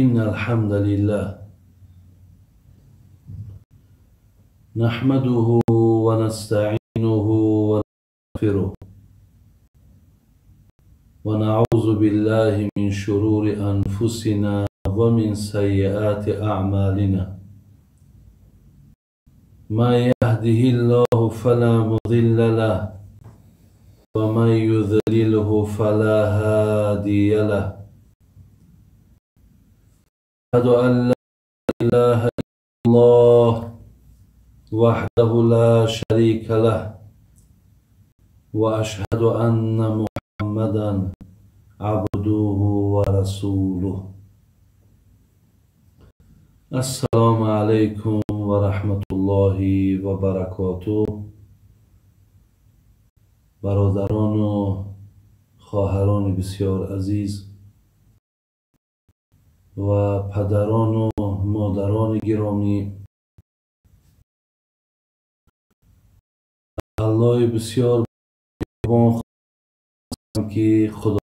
إن الحمد لله نحمده ونستعينه ونستغفره ونعوذ بالله من شرور أنفسنا ومن سيئات أعمالنا. ما يهده الله فلا مضل له ومن يضلله فلا هادي له. أشهد أن لا إله إلا الله وحده لا شريك له وأشهد أن محمدا عبده ورسوله. السلام عليكم ورحمة الله وبركاته. برادران و خواهران بسیار عزیز و پدران و مادران گرامی، الله بسیار مهربان خواستم که خداوند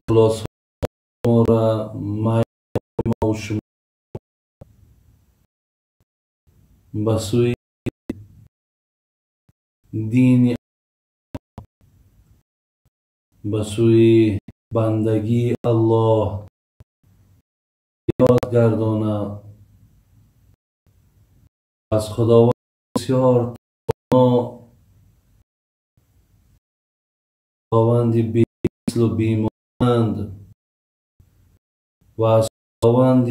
اخلاص ما را ما و شما به سوی دین، به سوی بندگی الله یاد گردانه. از خداوند بسیار ما خداوند بی مثل و بی مانند و از خداوند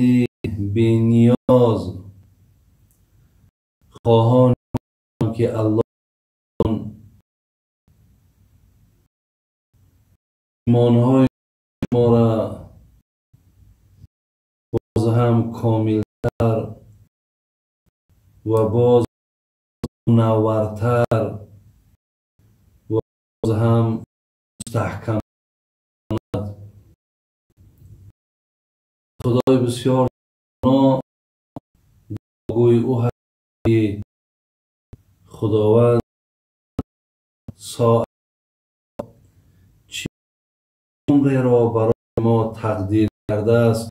بی نیاز خواهان که الله ایمانهای ما را باز هم کاملتر و باز منورتر و باز هم مستحکم کند. خدای بسیار گوی او هست که خداوند ساعت چی عمری را برای ما تقدیر کرده است،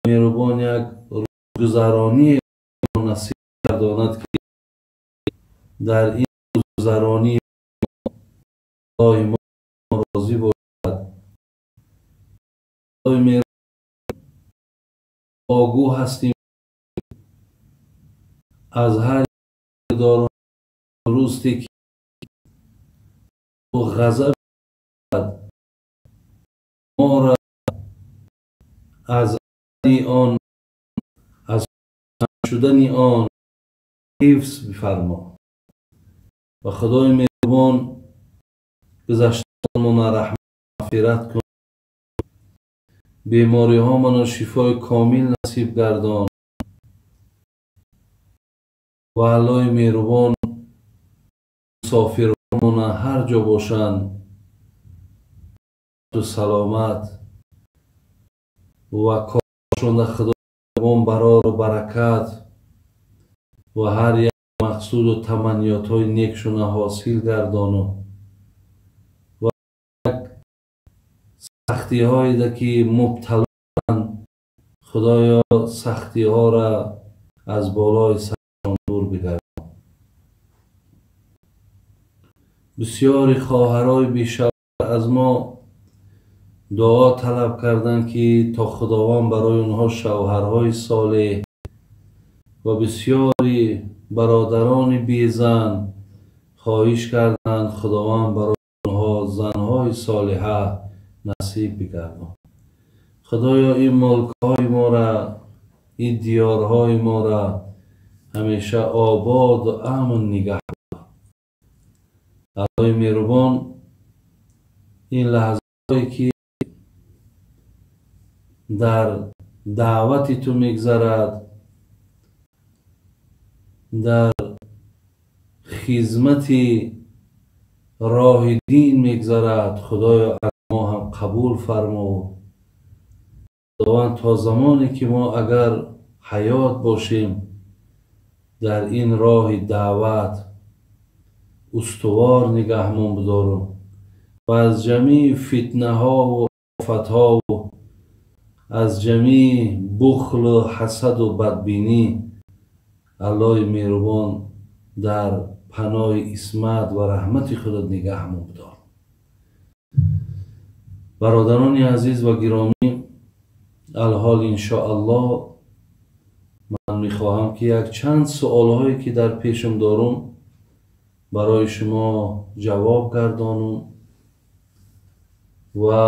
مهربان یک روزگذرانی نصیب گرداند که در این روزگذرانی خدای ما راضی باشد. خدای مهربان آگاه هستیم از هر دار درستی که غضب ما را از آن، از شدن آن حفظ بفرما و خدای مهربان گذشته‌مان رحمت مغفرت کن، بیماری ها من شفای کامل نصیب گردان و الله مهربان مسافرمان هر جا باشند تو سلامت و کارشان خدا برار و برکت و هر یک مقصود و تمنیات های نیکشون حاصل گردان و سختی هایی که مبتلا خدایا سختی ها را از بالای سرشان دور بگردان. بسیاری خواهرای بیشوهر از ما دعا طلب کردند که تا خداوند برای اونها شوهرهای صالح و بسیاری برادران بی زن خواهش کردند خداوند برای اونها زنهای صالحه نصیب بگردان. خدایا این ملکهای ما را، این دیارهای ما را همیشه آباد و امن نگه دار. الله مهربان این لحظه که در دعوت تو میگذرد، در خدمت راه دین میگذرد، خدایا از ما هم قبول فرما. خداوند تا زمانی که ما اگر حیات باشیم در این راه دعوت استوار نگهمان بدارم. ва аз ҷамеи фитнаҳову офатҳову аз ҷамеи бухлу ҳасаду бадбинӣ Аллоҳи меҳрубон дар паноҳи исмат ва раҳмати худат нигаҳмон бидор. Бародарони азиз ва гиромӣ, алҳол иншоаллоҳ ман мехоҳам ки якчанд суолҳое ки дар пешам дорум барои шумо ҷавоб гардонум ва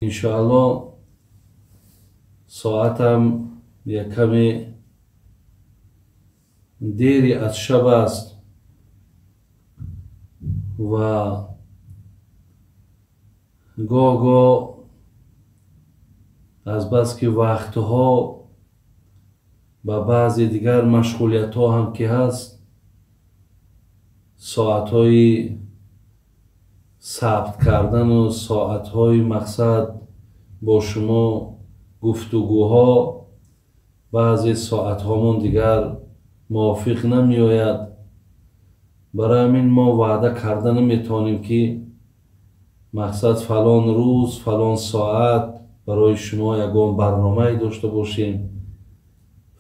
иншоаллоҳ соатам як каме дери аз шаб аст ва гоҳ-гоҳ азбаски вақтҳо ба баъзе дигар машғулиятҳо ҳам ки ҳаст, соатҳои сабт кардану соатҳои мақсад бо шумо гуфтугӯҳо баъзе соатҳомон дигар мувофиқ намеояд. Барои ҳамин мо ваъда карда наметавонем ки мақсад фалон рӯз, фалон соат барои шумо ягон барномае дошта бошем.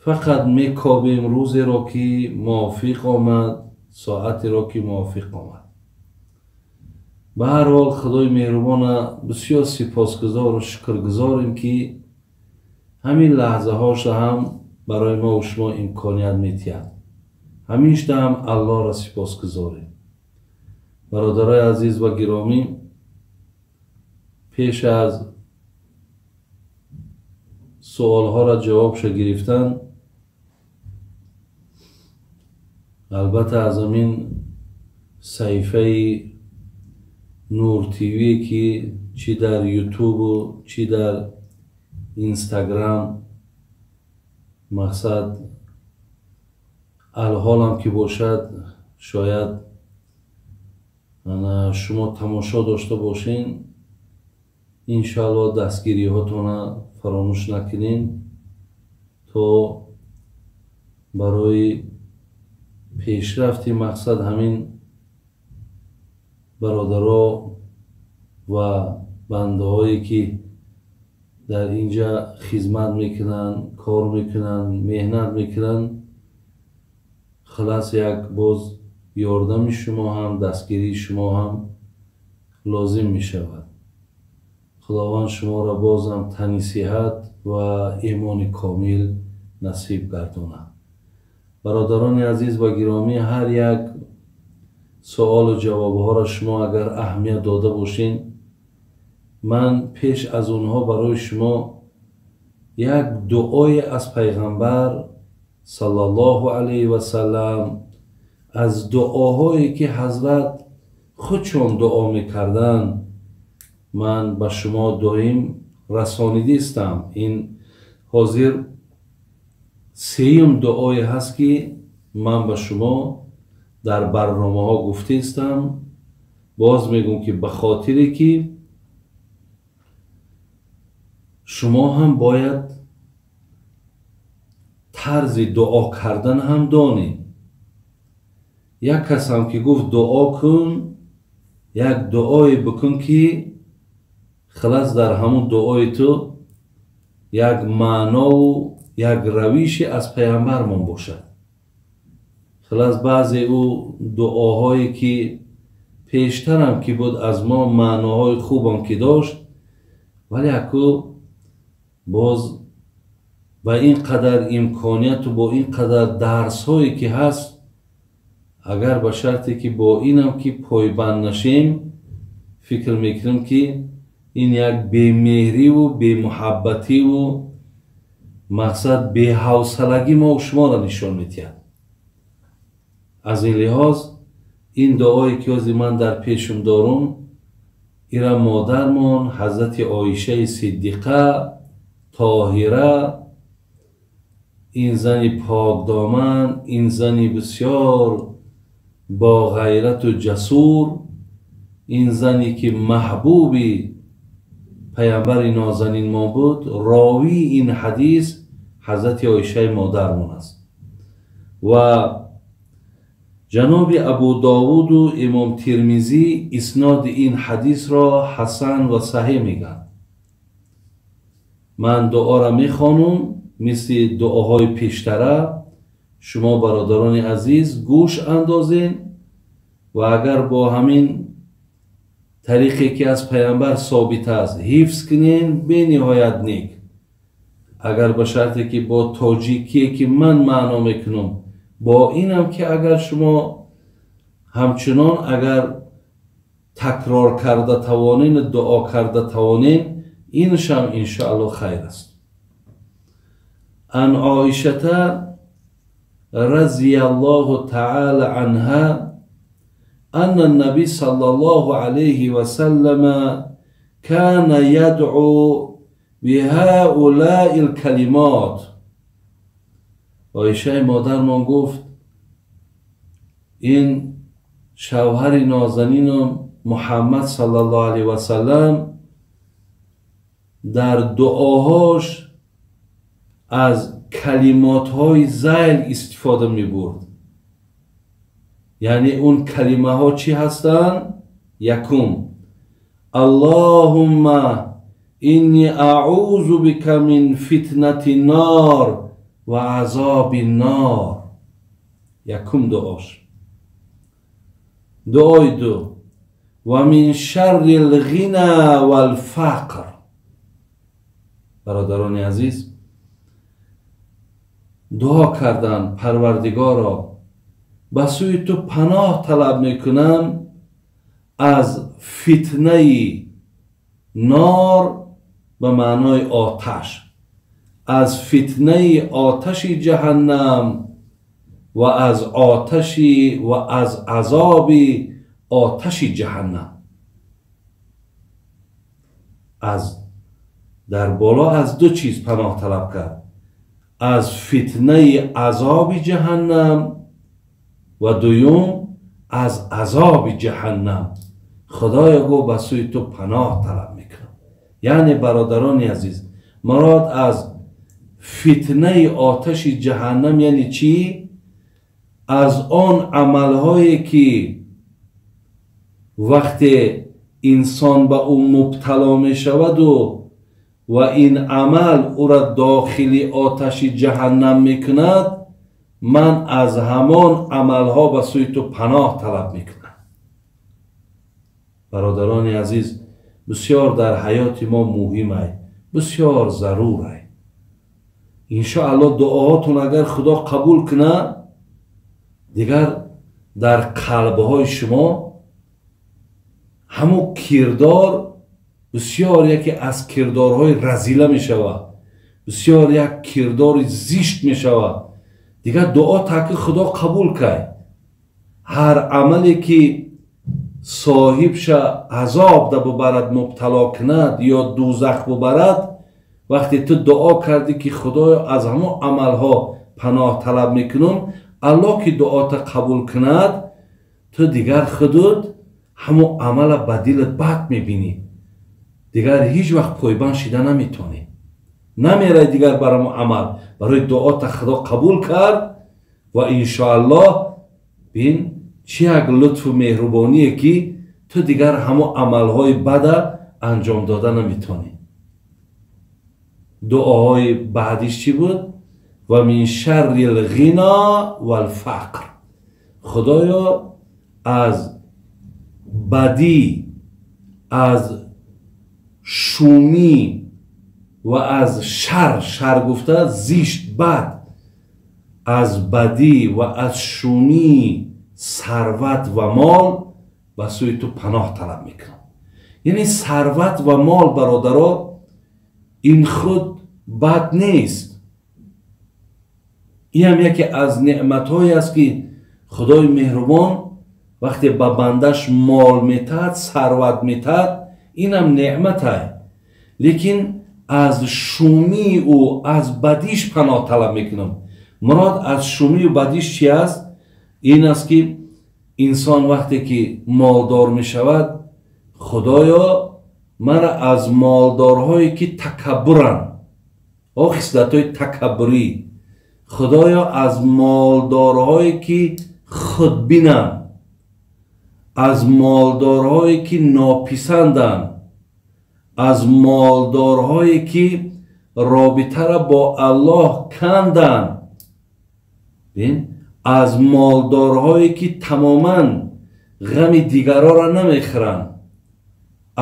Фақат мекобем рӯзеро ки мувофиқ омад, соатеро ки мувофиқ омад. Ба ҳар ҳол Худои меҳрубона бисёр сипосгузору шукргузорем ки ҳамин лаҳзаҳоша ҳам барои мо шумо имконият метиҳад. Ҳаминшда ҳам Аллоҳро сипосгузорем. Бародарои азиз ва гиромӣ, пеш аз суолҳоро ҷавобша гирифтан, албатта аз ҳамин саҳифаи Нур ТВ ки чӣ дар Ютубу чӣ дар Инстаграм мақсад алҳолам ки бошад, шояд шумо тамошо дошта бошен, иншоаллоҳ дастгириҳотона фаромӯш накунен то барои пешрафти мақсад ҳамин бародаро ва бандаҳое ки дар инҷа хизмат мекунанд, кор мекунанд, меҳнат мекунанд, хулас як боз ёрдами шумо ҳам, дастгирии шумо ҳам лозим мешавад. Худованд шуморо бозам тани сиҳат ва имони комил насиб гардонад. Бародарони азиз ва гиромӣ, ҳар як суолу ҷавобҳоро шумо агар аҳамият дода бошед, ман пеш аз онҳо барои шумо як дуое аз пайғамбар саллаллоҳу алайҳи васаллам, аз дуоҳое ки ҳазрат худшон дуо мекарданд, ман ба шумо доим расонидистам. Ин ҳозир сеюм дуое ҳаст ки ман ба шумо дар барномаҳо гуфтаистам. Боз мегӯм ки ба хотире ки шумо ҳам бояд тарзи дуо кардан ҳам донед. Як касам ки гуфт дуо кун, як дуое бикун ки хилас дар ҳамун дуои ту як маънову як равише аз пайғамбармон бошад. Хилас баъзе ӯ дуоҳое ки пештарам ки буд аз мо маъноҳои хубам ки дошт, вале аку боз ба ин қадар имконияту бо ин қадар дарсҳое ки ҳаст, агар ба шарте ки бо инам ки пойбанд нашем, фикр мекунам ки ин як бемеҳриву бемуҳаббативу мақсад беҳавсалагӣ мо шуморо нишон медиҳад. Аз ин лиҳоз ин дуое ки ҳозир ман дар пешум дорум, ира модармон ҳазрати Оишаи Сиддиқа Тоҳира, ин зани покдоман, ин зани бисёр бо ғайрату ҷасур, ин зане ки маҳбуби пайғамбари нозанин мо буд, ровии ин ҳадис ҳазрати Оишаи модармон аст. Ва Ҷаноби Абу Довуду Имом Тирмизӣ исноди ин ҳадисро ҳасан ва саҳеҳ мегӯянд. Ман дуоро мехонам мисли дуоҳои пештара. Шумо бародарони азиз гӯш андозен ва агар бо ҳамин тариқе ки аз пайғамбар собит аст ҳифз кунен, бениҳоят нек. Агар ба шарте ки бо тоҷикие ки ман маъно мекунам, бо инам ки агар шумо ҳамчунон агар такрор карда тавонен, дуо карда тавонен, иншам иншоалло хайр аст. Ан Оишата разияллоҳу таала анҳа анна наби саллаллоҳу алайҳи васаллама кана ядъу биҳаулаи лкалимот. Оишаи модармон гуфт: ин шавҳари нозанинам Муҳаммад саллаллоҳу алайҳи васаллам дар дуоҳош аз калимотҳои зайл истифода мебурд. Яъне он калимаҳо чӣ ҳастанд? Якум: Аллоҳумма инни аъузу бика мин фитнати нор ва азоби нор. Якум дуош. Дуои ду: ва мин шарри лғина валфақр. Бародарони азиз, дуо кардан: Парвардигоро, ба сӯи ту паноҳ талаб мекунам аз фитнаи нор ба маънои оташ, аз фитнаи оташи ҷаҳаннам ва аз оташи ва аз азоби оташи ҷаҳаннам. Аз дар боло аз ду чиз паноҳ талаб кард: аз фитнаи азоби ҷаҳаннам ва дуюм аз азоби ҷаҳаннам. Худоё, гӯ ба сӯи ту паноҳ талаб мекунам. Яъне бародарони азиз, мурод аз фитнаи оташи ҷаҳаннам яъне чӣ? Аз он амалҳое ки вақте инсон ба ӯ мубтало мешаваду ва ин амал ӯра дохили оташи ҷаҳаннам мекунад, ман аз ҳамон амалҳо ба сӯи ту паноҳ талаб мекунам. Бародарони азиз, бисёр дар ҳаёти мо муҳим ай, бисёр зарур ай. Иншоалло дуоҳотон агар Худо қабул кунад, дигар дар қалбҳои шумо ҳамун кирдор бисёр яке аз кирдорҳои разила мешавад, бисёр як кирдори зишт мешавад. Дигар дуо таки Худо қабул кай. Ҳар амале ки соҳибша азоб да бубарад, мубтало кунад ё дӯзах бубарад, вақте ту дуо кардӣ ки Худоё аз ҳамон амалҳо паноҳ талаб мекунам, Аллоҳ ки дуота қабул кунад, ту дигар худут ҳамон амала ба дилат бад мебинӣ, дигар ҳеҷ вақт пойбанд шида наметонӣ, намерай дигар бар ҳамон амал. Барои дуота Худо қабул кард ва иншоаллоҳ бин чӣ як лутфу меҳрубоние ки ту дигар ҳамон амалҳои бада анҷом дода наметонӣ. Дуоҳои баъдиш чӣ буд? Ва мин шарри лғино валфақр. Худоё, аз бадӣ, аз шумӣ ва аз шар, шар гуфта зишт, бад, аз бадӣ ва аз шумии сарват ва мол ба сӯи ту паноҳ талаб мекунам. Яъне сарват ва мол, бародаро, ин худ бад нест. Ин ҳам яке аз неъматҳое аст ки Худои меҳрубон вақте ба бандаш мол метаҳад, сарват метаҳад, инам неъмат ай. Лекин аз шумии ӯ, аз бадиш паноҳ талаб мекунам. Мурод аз шумию бадиш чи аст? Ин аст ки инсон вақте ки молдор мешавад, Худоё мара аз молдорҳое ки такаббуранд, о хислатҳои такаббурӣ, Худоё аз молдорҳое ки худбинанд, аз молдорҳое ки нописанданд, аз молдорҳое ки робитаро бо Аллоҳ канданд, аз молдорҳое ки тамоман ғами дигарҳоро намехӯранд,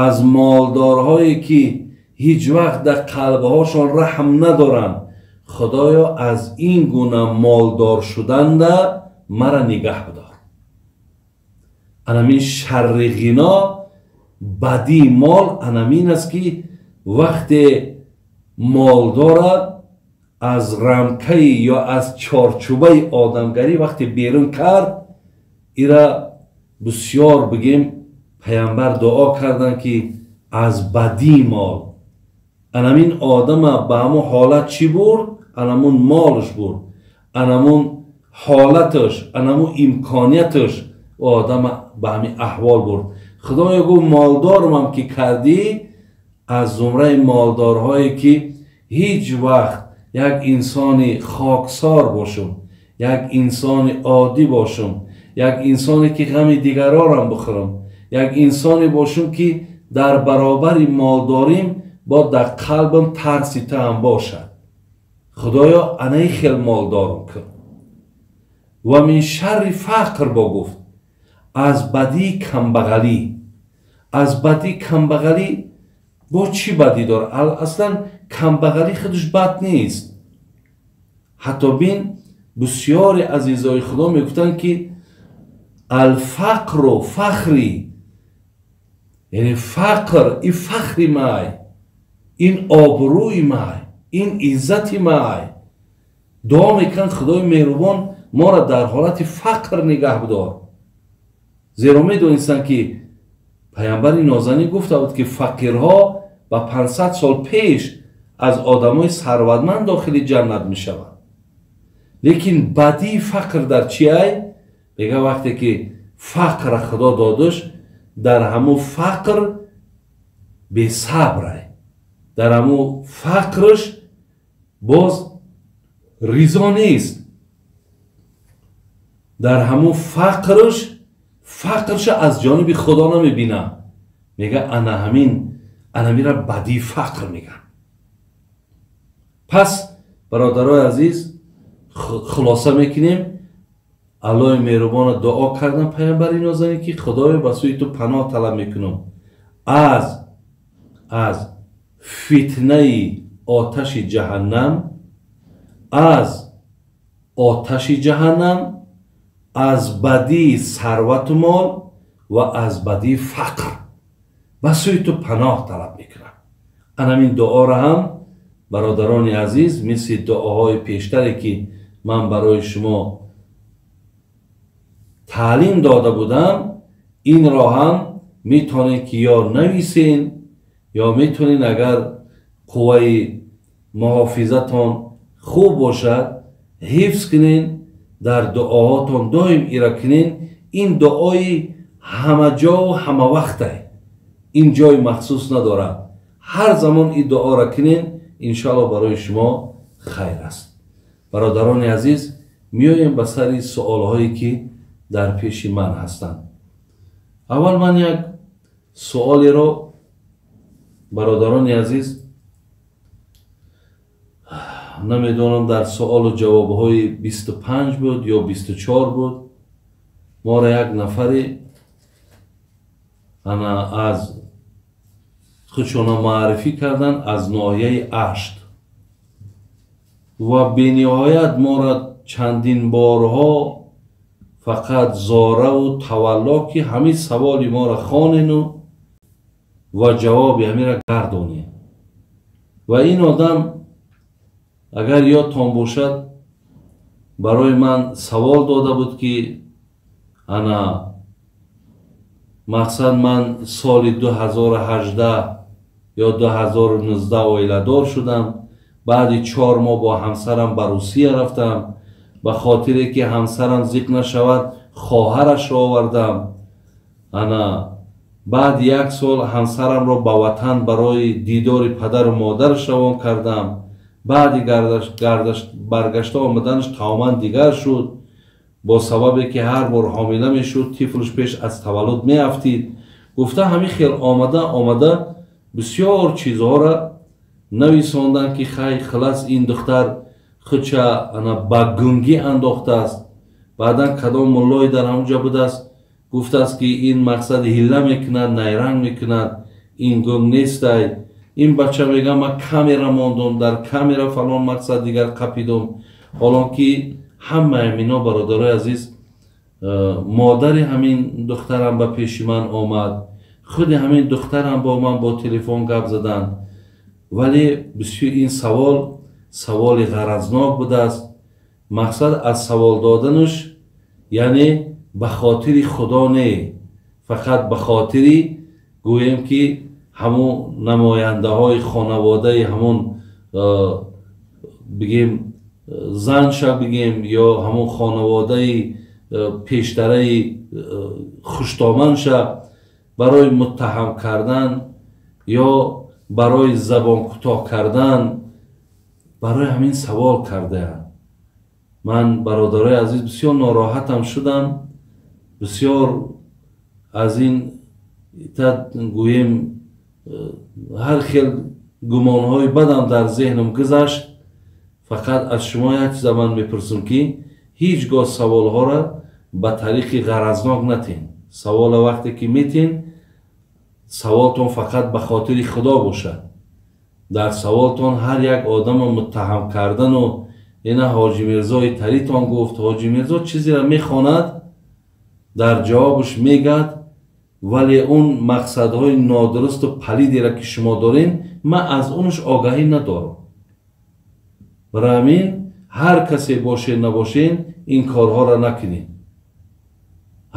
аз молдорҳое ки ҳеҷ вақт дар қалбҳошон раҳм надоранд. Худоё, аз ин гуна молдор шуданда мара нигаҳ бидор. Анамин шарри ғино, бадии мол анамин аст ки вақте молдора аз рамкаи ё аз чорчӯбаи одамгарӣ вақте берун кард, ира бисёр бигем паямбар дуо карданд ки аз бадии мол. Анамин одама ба ҳамон ҳолат чӣ бурд? Анамун молш бурд, анамун ҳолаташ, анамун имконияташ одама ба ҳамин аҳвол бурд. Худоё гуфт молдорумам ки кардӣ, аз зумраи молдорҳое ки ҳеҷ вақт як инсони хоксор бошум, як инсони оддӣ бошум, як инсоне ки ғами дигарорам бихӯрам, як инсоне бошум ки дар баробари молдорим бо дар қалбам тарси ту ҳам бошад. Худоё, анаи хел молдорум кун. Ва мин шарри фақр бо гуфт, аз бадии камбағалӣ. Аз бадии камбағалӣ бо чӣ бадӣ дорад? Аслан камбағалӣ худаш бад нест. Ҳатто бин, бисёре азизои Худо мегуфтанд ки алфақру фахри, яъне фақр и фахри май, ин обрӯи май, ин иззати май. Дуо мекунанд Худои меҳрубон моро дар ҳолати фақр нигаҳ бидор. Зеро медонистанд ки паямбари нозанин гуфта буд ки фақирҳо ба 500 сол пеш аз одамои сарватманд дохили ҷаннат мешаванд. Лекин бадии фақр дар чи ай? Мега вақте ки фақра Худо додаш, дар ҳамун фақр бесабр ай, дар ҳамун фақрш боз ризо нест, дар ҳамун фақрш фақрша аз ҷониби Худо намебина. Мега ана ҳамин, анамира бадии фақр меган. Пас бародарои азиз, хулоса мекунем, Аллоҳи меҳрубона дуо кардам паямбари нозанин ки Худоё, ба сӯи ту паноҳ талаб мекунам аз фитнаи оташи ҷаҳаннам, аз оташи ҷаҳаннам, аз бадии сарвату мол ва аз бадии фақр ба сӯи ту паноҳ талаб мекунам. Анамин дуоро ҳам бародарони азиз, мисли дуоҳои пештаре ки ман барои шумо таълим дода будам, инро ҳам метавонед ки ё нависен, ё метавонед агар қувваи муҳофизатон хуб бошад ҳифз кунен, дар дуоҳотон доим ира кунен. Ин дуои ҳамаҷову ҳамавақтай, ин ҷои махсус надорад. Ҳар замон ин дуоро кунен, иншоаллоҳ барои шумо хайр аст. Бародарони азиз, меоем ба сари суолҳое ки дар пеши ман ҳастанд. Аввал ман як суолеро, бародарони азиз, намедонам дар суолу ҷавобҳои 25 буд ё 24 буд, моро як нафаре ана аз худшона муаррифӣ карданд аз ноҳияи Ашт ва бениҳоят моро чандин борҳо фақат зораву тавалло ки ҳамин саволи моро хонену ва ҷавоби ҳаминро гардонем. Ва ин одам агар ёдтон бошад, барои ман савол дода буд ки ана мақсад ман соли 2018 ё 2019 оиладор шудам, баъди 4 моҳ бо ҳамсарам ба Русия рафтам, ба хотире ки ҳамсарам зиқ нашавад хоҳарашро овардам. Ана баъд 1 сол ҳамсарамро ба ватан барои дидори падару модараш равон кардам. Баъди баргашта омаданаш тамоман дигар шуд. Бо сабабе ки ҳар бор ҳомила мешуд, тифлш пеш аз таваллуд меафтид. Гуфта ҳамин хел омада омада бисёр чизҳоро нависонданд, ки хай хилас ин духтар худша ана ба гунгӣ андохтааст. Баъдан кадом муллое дар ҳамонҷа будааст, гуфтааст, ки ин мақсад ҳилла мекунад, найранг мекунад, ин гунг нестай. Ин бача мега ман камера мондум, дар камера фалон мақсад дигар қапидум. Ҳолон ки ҳамаи ҳамино, бародарои азиз, модари ҳамин духтарам ба пеши ман омад, худи ҳамин духтарам бо ман бо телефон гап заданд. Вале бисёр ин савол саволи ғаразнок будааст. Мақсад аз савол доданаш яъне ба хотири Худо не, фақат ба хотири гӯем ки ҳамун намояндаҳои хонаводаи ҳамун бигем занша бигем ё ҳамун хонаводаи пештараи хуштоманша барои муттаҳам кардан ё барои забон кӯтоҳ кардан барои ҳамин савол кардаанд. Ман, бародарои азиз, бисёр нороҳатам шудам, бисёр аз ин гӯем ҳар хел гумонҳои бадам дар зеҳнам гузашт. Фақат аз шумо як чиза ман мепурсам, ки ҳеҷ гоҳ саволҳоро ба тариқи ғаразнок натен. Савола вақте ки метен, саволтон фақат ба хотири Худо бошад. Дар саволтон ҳар як одамо муттаҳам кардану ина Ҳоҷи Мирзои таритон гуфт, Ҳоҷи Мирзо чизеро мехонад, дар ҷавобаш мегӯяд, вале он мақсадҳои нодурусту палидеро ки шумо дорен, ман аз онаш огаҳӣ надорам. Барои ҳамин ҳар касе бошед набошен, ин корҳоро накунед.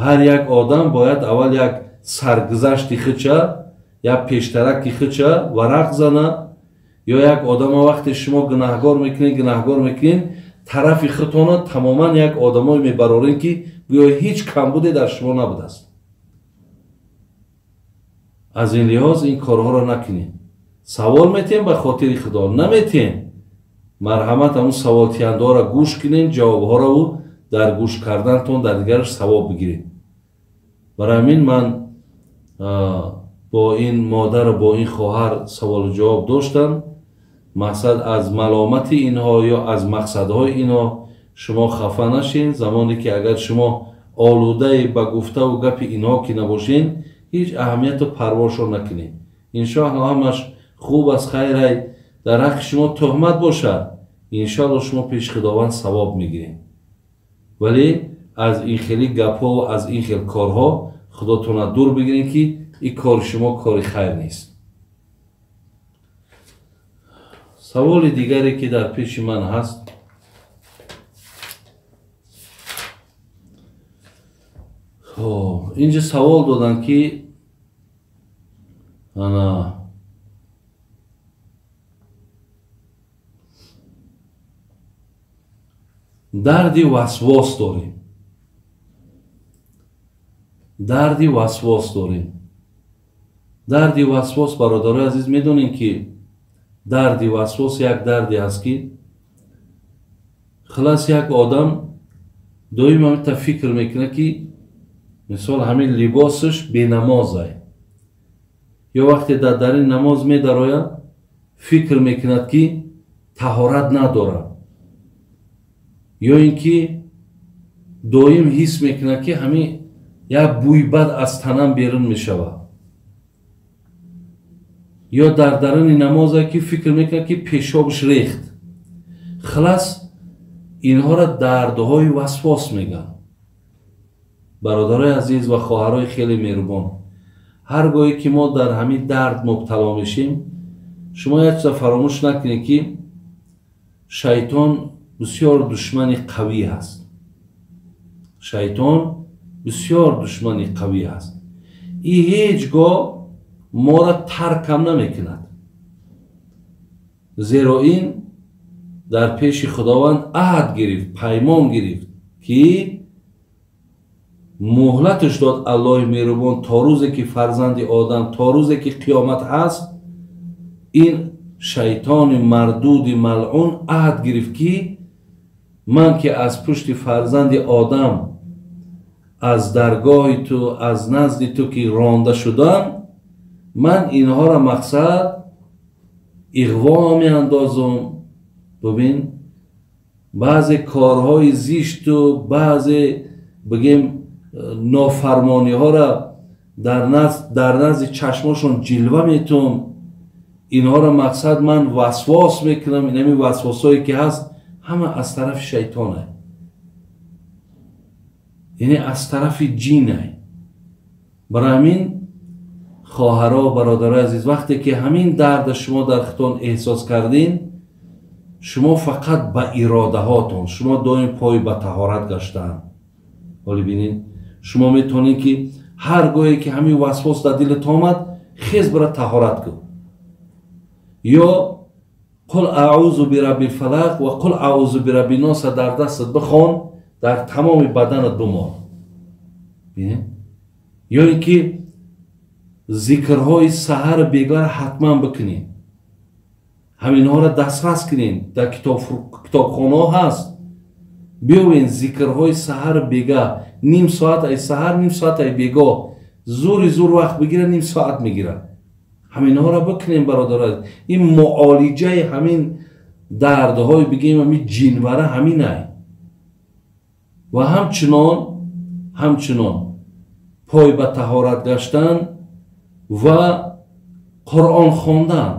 Ҳар як одам бояд аввал як саргузашти худша, як пештараки худша варақ зана, ё як одама вақте шумо гунаҳгор мекунед, тарафи худтона тамоман як одамое мебароред, ки гӯё ҳеҷ камбуде дар шумо набудааст. Аз ин лиҳоз ин корҳоро накунед. Савол метем ба хотири Худо, наметем, марҳамат ҳамун саволтиҳандаҳоро гӯш кунед, ҷавобҳоро дар гӯш кардантон дар дигараш савоб бигиред. Барои ҳамин ман бо ин модару бо ин хоҳар саволу ҷавоб доштам. Мақсад аз маломати инҳо ё аз мақсадҳои инҳо шумо хафа нашед. Замоне ки агар шумо олудаи ба гуфтаву гапи инҳо ки набошед, ҳеҷ аҳамияту парвошро накунед. Иншоалло ҳамаш хуб аст, хайрай. Дар ҳаққи шумо туҳмат бошад, иншоалло шумо пеши Худованд савоб мегиред. Вале аз ин хели гапҳо ва аз ин хел корҳо худотонро дур бигиред, ки ин кори шумо кори хайр нест. Саволи дигаре ки дар пеши ман ҳаст, инҷа савол доданд, ки ана дарди васвос дорем, дарди васвос дорем. Дарди васвос, бародарои азиз, медонем ки дарди васвос як дарде аст, ки хилас як одам доим ҳамита фикр мекунад, ки мисол ҳамин либосаш бенамозай, ё вақте дар дарин намоз медарояд, фикр мекунад, ки таҳорат надорад, ё ин ки доим ҳис мекунад, ки ҳамин як бӯи бад аз танам берун мешавад, ё дар даруни намозе ки фикр мекунад, ки пешобаш рехт. Хилас инҳоро дардҳои васвос мегӯянд. Бародарои азиз ва хоҳарои хеле меҳрубон, ҳар гоҳе ки мо дар ҳамин дард мубтало мешем, шумо як чиза фаромӯш накунед, ки шайтон бисёр душмани қавӣ аст. Шайтон бисёр душмани қавӣ аст. И ҳеҷ гоҳ моро таркам намекунад, зеро ин дар пеши Худованд аҳд гирифт, паймон гирифт, ки муҳлаташ дод Аллоҳи меҳрубон то рӯзе ки фарзанди одам, то рӯзе ки қиёмат ҳаст, ин шайтони мардуди малъун аҳд гирифт, ки Ман ки аз пушти фарзанди одам аз даргоҳи ту, аз назди ту ки ронда шудам, ман инҳоро мақсад иғво меандозам. Бубин, баъзе корҳои зишту баъзе бигем нофармониҳоро дар назди чашмошон ҷилва метум. Инҳоро мақсад ман васвос мекунам. Инами васвосҳое ки ҳаст ҳама аз тарафи шайтонае, яъне аз тарафи ҷинае. Барои ҳамин хоҳаро, бародарои азиз, вақте ки ҳамин дарда шумо дар худтон эҳсос кардин, шумо фақат ба иродаҳотон, шумо доим пой ба таҳорат гаштаанд. Ҳоле бинед, шумо метавонед ки ҳар гоҳе ки ҳамин васвос дар дилат омад, хез бира таҳорат кун. Ё қул аъузу бираббил фалақ ва қул аъузу бираббин нос дар дастат бихон, дар тамоми баданат бимон. Бинед, ё ин ки зикрҳои саҳар бегоҳ ҳатман бикунед, ҳаминҳоро дастрас кунед. Дар китобхонаҳо ҳаст, биёвен зикрҳои саҳар бегаҳ, ним соат ай саҳар, ним соат ай бегоҳ, зури зур вақт бигира, ним соат мегирад. Ҳаминҳоро бикунем бародарон. Ин муолиҷаи ҳамин дардҳои бигем ҳамин ҷинвара ҳаминай. Ва ҳамчунон пой ба таҳорат гаштан ва Қуръон хондан.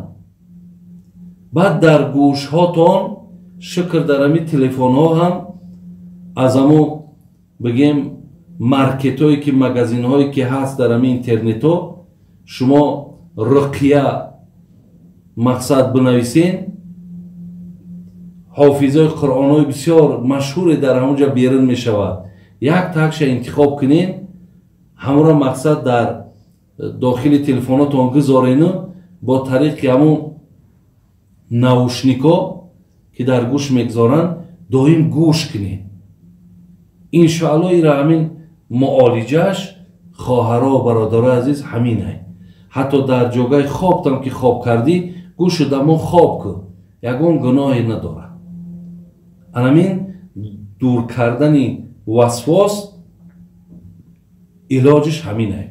Баъд дар гӯшҳотон шукр дар ҳамин телефонҳо ҳам аз ҳамо бигем маркетҳое ки магазинҳое ки ҳаст дар ҳамин интернетҳо, шумо руқия мақсад бинависен, ҳофизои қуръонҳои бисёр машҳуре дар ҳамонҷа берун мешавад. Як такша интихоб кунен, ҳамонро мақсад дар дохили телефонотон гузорену бо тариқи ҳамон наушникҳо ки дар гӯш мегузоранд доим гӯш кунед. Иншоалло ира ҳамин муолиҷааш хоҳаро бародарои азиз ҳаминай. Ҳатто дар ҷогаи хобтам ки хоб кардӣ, гӯшу дамон хоб кун, ягон гуноҳе надорад. Анамин дур кардани васвос илоҷиш ҳаминай.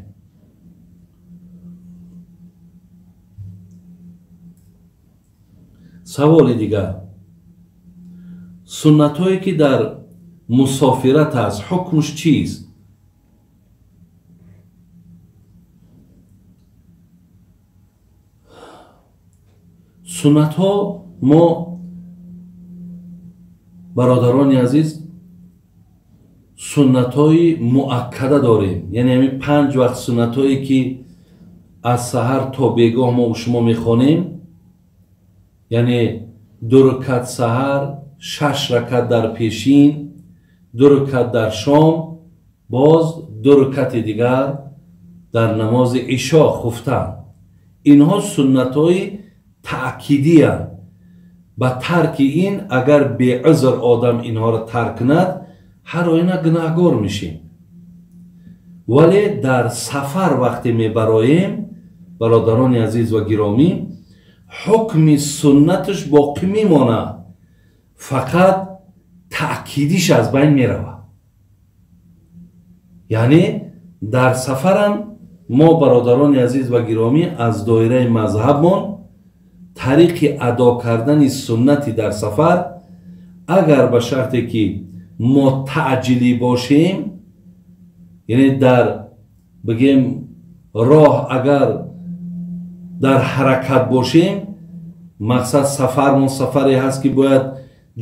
Саволи дигар: суннатҳое ки дар мусофират аст ҳукмш чист? Суннатҳо мо бародарони азиз суннатҳои муаккада дорем, яъне ҳамин 5 вақт суннатҳое ки аз саҳар то бегоҳ мо шумо мехонем, яъне 2 ракат саҳар, 6 ракат дар пешин, 2 ракат дар шом, боз 2 ракати дигар дар намози ишо хуфтан. Инҳо суннатҳои таъкидиянд. Ба тарки ин агар беузр одам инҳоро тарк кунад, ҳар оина гунаҳгор мешем. Вале дар сафар вақте мебароем, бародарони азиз ва гиромӣ, ҳукми суннаташ боқӣ мемонад, фақат таъкидиш аз байн меравад. Яъне дар сафарам мо бародарони азиз ва гиромӣ аз доираи мазҳабмон тариқи адо кардани суннати дар сафар, агар ба шарте ки мо таъҷилӣ бошем, яъне дар бигем роҳ агар дар ҳаракат бошем, мақсад сафармон сафаре ҳаст ки бояд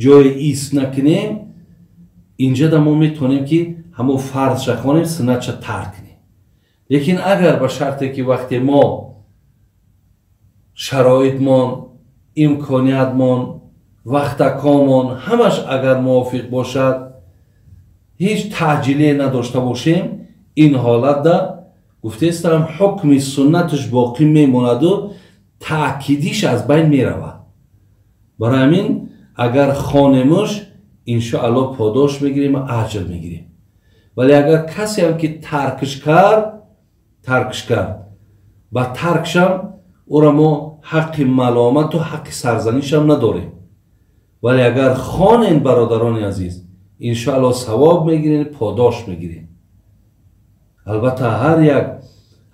ҷои ист накунем, инҷа мо метавонем ки ҳамон фарзша хонем, суннатша тарк кунем. Лекин агар ба шарте ки вақте мо шароитмон, имкониятмон, вақтакомон ҳамаш агар мувофиқ бошад, ҳеҷ таъҷиле надошта бошем, ин ҳолатда гуфтаистам ҳукми суннаташ боқӣ мемонаду таъкидиш аз байн меравад. Барои ҳамин агар хонемуш иншоалло подош мегирем ва аҷр мегирем. Вале агар касеам ки таркш кард, ба таркшам ӯро мо ҳаққи маломату ҳаққи сарзанишам надорем. Вале агар хонен, бародарони азиз, иншоалло савоб мегирен, подош мегирен. Албатта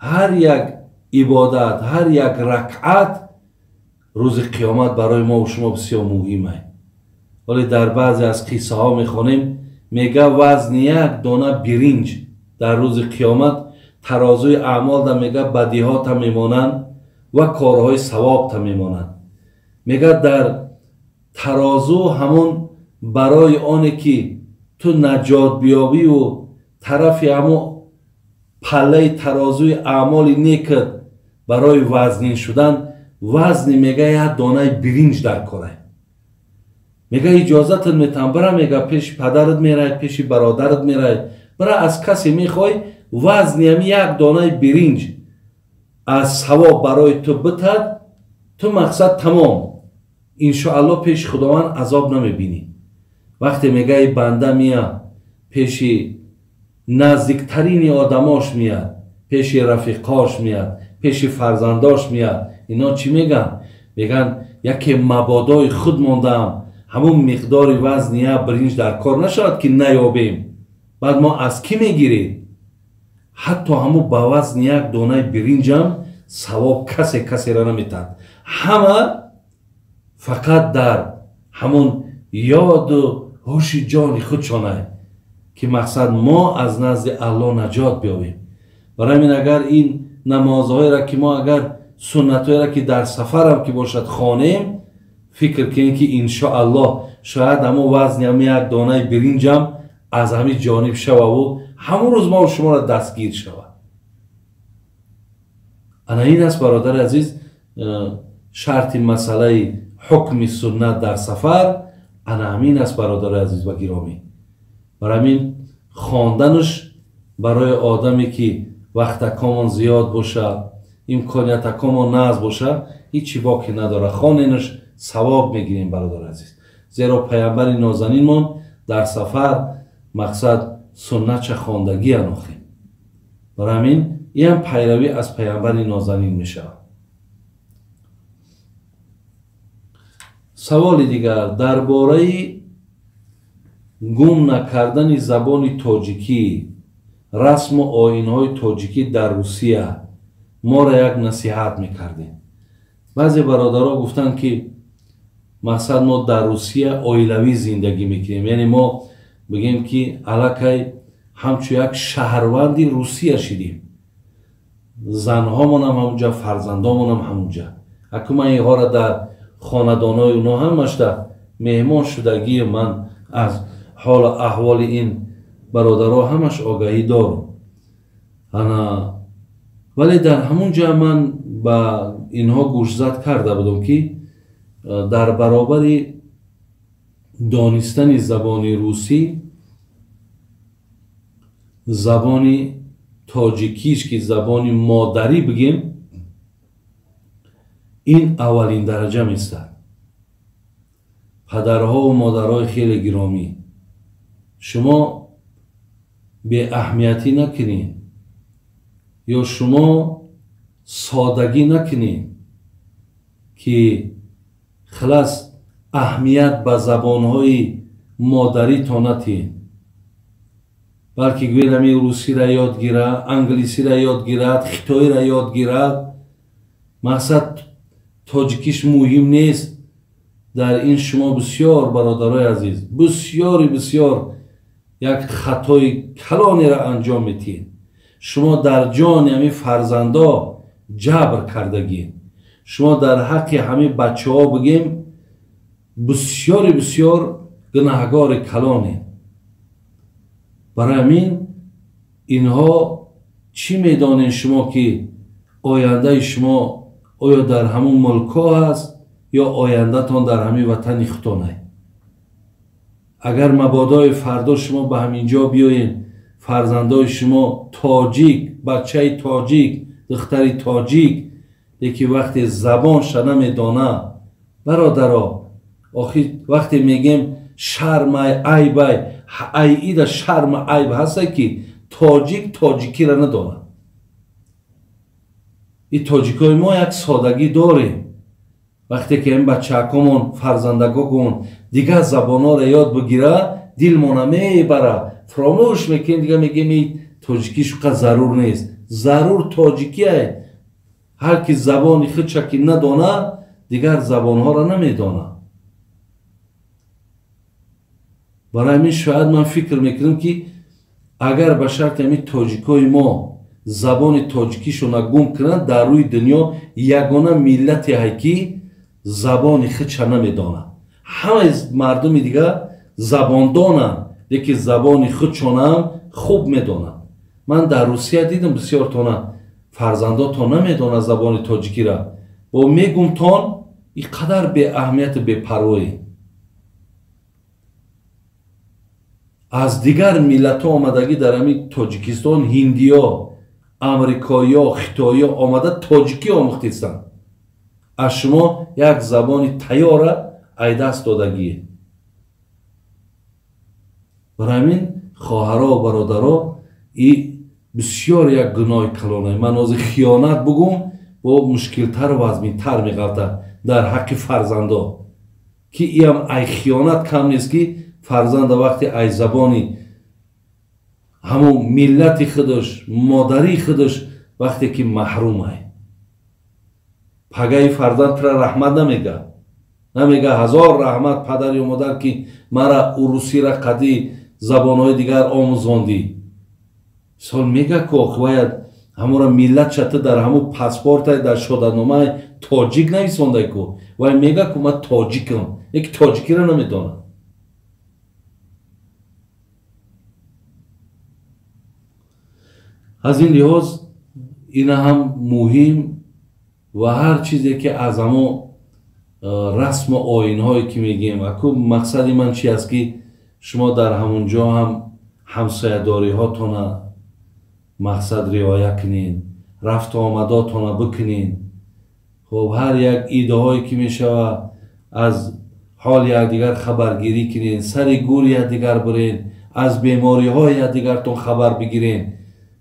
ҳар як ибодат, ҳар як ракъат рӯзи қиёмат барои мо шумо бисёр муҳим аст. Вале дар баъзе аз қиссаҳо мехонем, мега вазни як дона биринҷ дар рӯзи қиёмат тарозуи аъмолда мега бадиҳота мемонанд ва корҳои савобта мемонанд. Мега дар тарозу ҳамон барои оне ки ту наҷот биёбиву тарафи ҳамон паллаи тарозуи аъмоли некат барои вазнин шудан вазни мега як донаи биринҷ дар корай. Мега иҷозатат метам, бира мега пеши падарат мерай, пеши бародарат мерай, бира аз касе мехоҳӣ вазни ҳами як донаи биринҷ аз савоб барои ту битад, ту мақсад тамом, иншоалло пеши Худованд азоб намебинӣ. Вақте мега и банда мия пеши наздиктарини одамош мияд, пеши рафиқош мияд, пеши фарзандош мияд, ино чӣ меган? Меган яке мабодои худ мондаам, ҳамун миқдори вазни як биринҷ дар кор нашавад ки наёбем, баъд мо аз кӣ мегирем? Ҳатто ҳамун ба вазни як донаи биринҷам савоб касе касеро наметаҳад. Ҳама фақат дар ҳамун ёду ҳуши ҷони худшонае ки мақсад мо аз назди Аллоҳ наҷот биёбем. Барои ҳамин агар ин намозҳоеро ки мо агар суннатҳоеро ки дар сафарам ки бошад хонем, фикр кунем ки иншоаллоҳ шояд ҳамон вазни ҳамин як донаи биринҷам аз ҳамин ҷониб шававу ҳамон рӯз мо шуморо дастгир шавад. Ана ин аст, бародари азиз, шарти масъалаи ҳукми суннат дар сафар. Ана ҳамин аст, бародари азиз ва гиромӣ. Барои ҳамин хонданаш барои одаме ки вақтакомон зиёд бошад, имкониятакомон наз бошад, ҳеҷ боке надорад. Хоненаш савоб мегирем, бародари азиз. Зеро паямбари нозанинмон дар сафар мақсад суннатча хондагӣ анохем. Барои ҳамин ин ҳам пайравӣ аз паямбари нозанин мешавад. Саволи дигар дар бораи гум накардани забони тоҷикӣ, расму оинҳои тоҷикӣ дар Русия моро як насиҳат мекардем. Баъзе бародаро гуфтанд ки мақсад мо дар Русия оилавӣ зиндагӣ мекунем, яъне мо бигем ки аллакай ҳамчун як шаҳрванди Русия шидем, занҳомонам ҳамунҷа, фарзандомонам ҳамунҷа. Аку ман инҳоро дар хонадонҳои оно ҳамашда меҳмон шудагии ман аз ҳолу аҳволи ин бародаро ҳамаш огаҳӣ дорам. Ана вале дар ҳамун ҷа ман ба инҳо гӯшзад карда будам ки дар баробари донистани забони русӣ забони тоҷикиш ки забони модарӣ бигем, ин аввалин дараҷа местад. Падарҳову модарҳои хеле гиромӣ, шумо беаҳамиятӣ накунед ё шумо содагӣ накунед ки хилас аҳамият ба забонҳои модаритон натиҳед, балки гӯед ҳамин русиро ёд гирад, англисиро ёд гирад, хитоиро ёд гирад, мақсад тоҷикиш муҳим нест. Дар ин шумо бисёр, бародарои азиз, бисёри бисёр як хатои калонеро анҷом медиҳед. Шумо дар ҷони ҳамин фарзандо ҷабр кардагиед. Шумо дар ҳаққи ҳамин бачаҳо бигем бисёри бисёр гунаҳгори калонед. Барои ҳамин инҳо чӣ медонед шумо ки ояндаи шумо оё дар ҳамун мулкҳо ҳаст ё ояндатон дар ҳамин ватани худтонай? Агар мабодои фардо шумо ба ҳамин ҷо биёед, фарзандои шумо тоҷик, бачаи тоҷик, духтари тоҷик, леки вақте забонша намедона, бародаро, охир вақте мегем шармай, айбай, айида шарма айб ҳаста ки тоҷик тоҷикиро надонад. И тоҷикои мо як содагӣ дорем. Вақте ки ин бачаакомон, фарзандагокон дигар забонҳоро ёд бигира, дилмона мебара, фаромӯш мекунем, дига мегем ин тоҷикӣ шуқа зарур нест. Зарур тоҷикие. Ҳар ки забони худша ки надона, дигар забонҳоро намедона. Барои ҳамин шояд ман фикр мекунам, ки агар ба шарти ҳамин тоҷикои мо забони тоҷикишона гум кунанд, дар рӯи дунё ягона миллате ҳай ки забони худша намедонад. Ҳамаи мардуми дигар забондонанд, лекин забони худшонаам хуб медонанд. Ман дар Русия дидам бисёртона фарзандотон намедонад забони тоҷикиро. Бо мегумтон ин қадар беаҳамияту бепарвоӣ. Аз дигар миллатҳо омадагӣ дар ҳамин Тоҷикистон ҳиндиё, амрикоиё, хитоиё омада тоҷикӣ омӯхтистанд. Аз шумо як забони тайёра айдаст додагие. Барои ҳамин хоҳаро бародаро, и бисёр як гуноҳи калонае. Ман ҳозир хиёнат бугум, бо мушкилтару вазминтар меғалта дар ҳаққи фарзандо, ки иам ай хиёнат кам нест, ки фарзанда вақте ай забони ҳамон миллати худаш, модарии худаш вақте ки маҳрум ай. Пагаи фарзанд тура раҳмат намега. Намега ҳазор раҳмат падар ё модар, ки мара урусира қади забонҳои дигар омӯзондӣ. Мисол мега ку охваяд ҳамора миллат шата дар ҳамун паспортай, дар шодатномаи тоҷик нависондай ку. Вай мега ку ман тоҷикам, яки тоҷикиро намедонам. Аз ин лиҳоз ина ҳам муҳим ва ҳар чизе ки аз ҳамо расму оинҳое ки мегӯем, аку мақсади ман чи аст, ки шумо дар ҳамон ҷо ҳам ҳамсоядориҳотона мақсад риоя кунед, рафту омадотона бикунед. Хоб, ҳар як идаҳое ки мешава аз ҳоли якдигар хабаргирӣ кунед, сари гури якдигар биред, аз бемориҳои якдигартон хабар бигиред.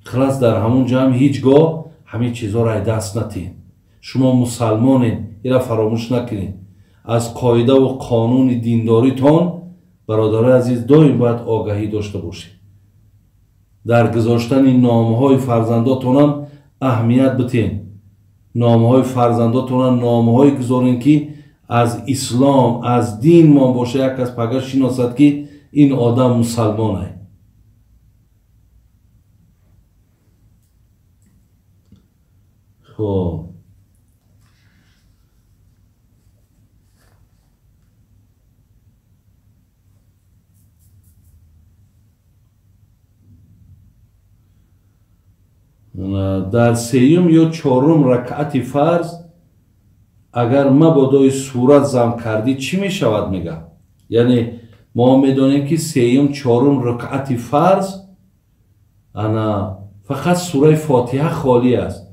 Хилас дар ҳамон ҷо ҳам ҳеҷ гоҳ ҳамин чизҳоро ай даст натиҳед. Шумо мусалмонед, ира фаромӯш накунед. Аз қоидаву қонуни диндоритон, бародарои азиз, доим бояд огаҳӣ дошта бошед. Дар гузоштани номҳои фарзандотонам аҳамият битен. Номҳои фарзандотонам номҳое гузорен, ки аз ислом, аз дин мон боша, як кас пага шиносад, ки ин одам мусалмон ай. Хоб, дар сеюм ё чорум ракъати фарз агар мабодои сурат зам кардӣ чӣ мешавад, мега? Яъне мо медонем, ки сеюм чорум ракъати фарз ана фақат сураи Фотиҳа холӣ аст.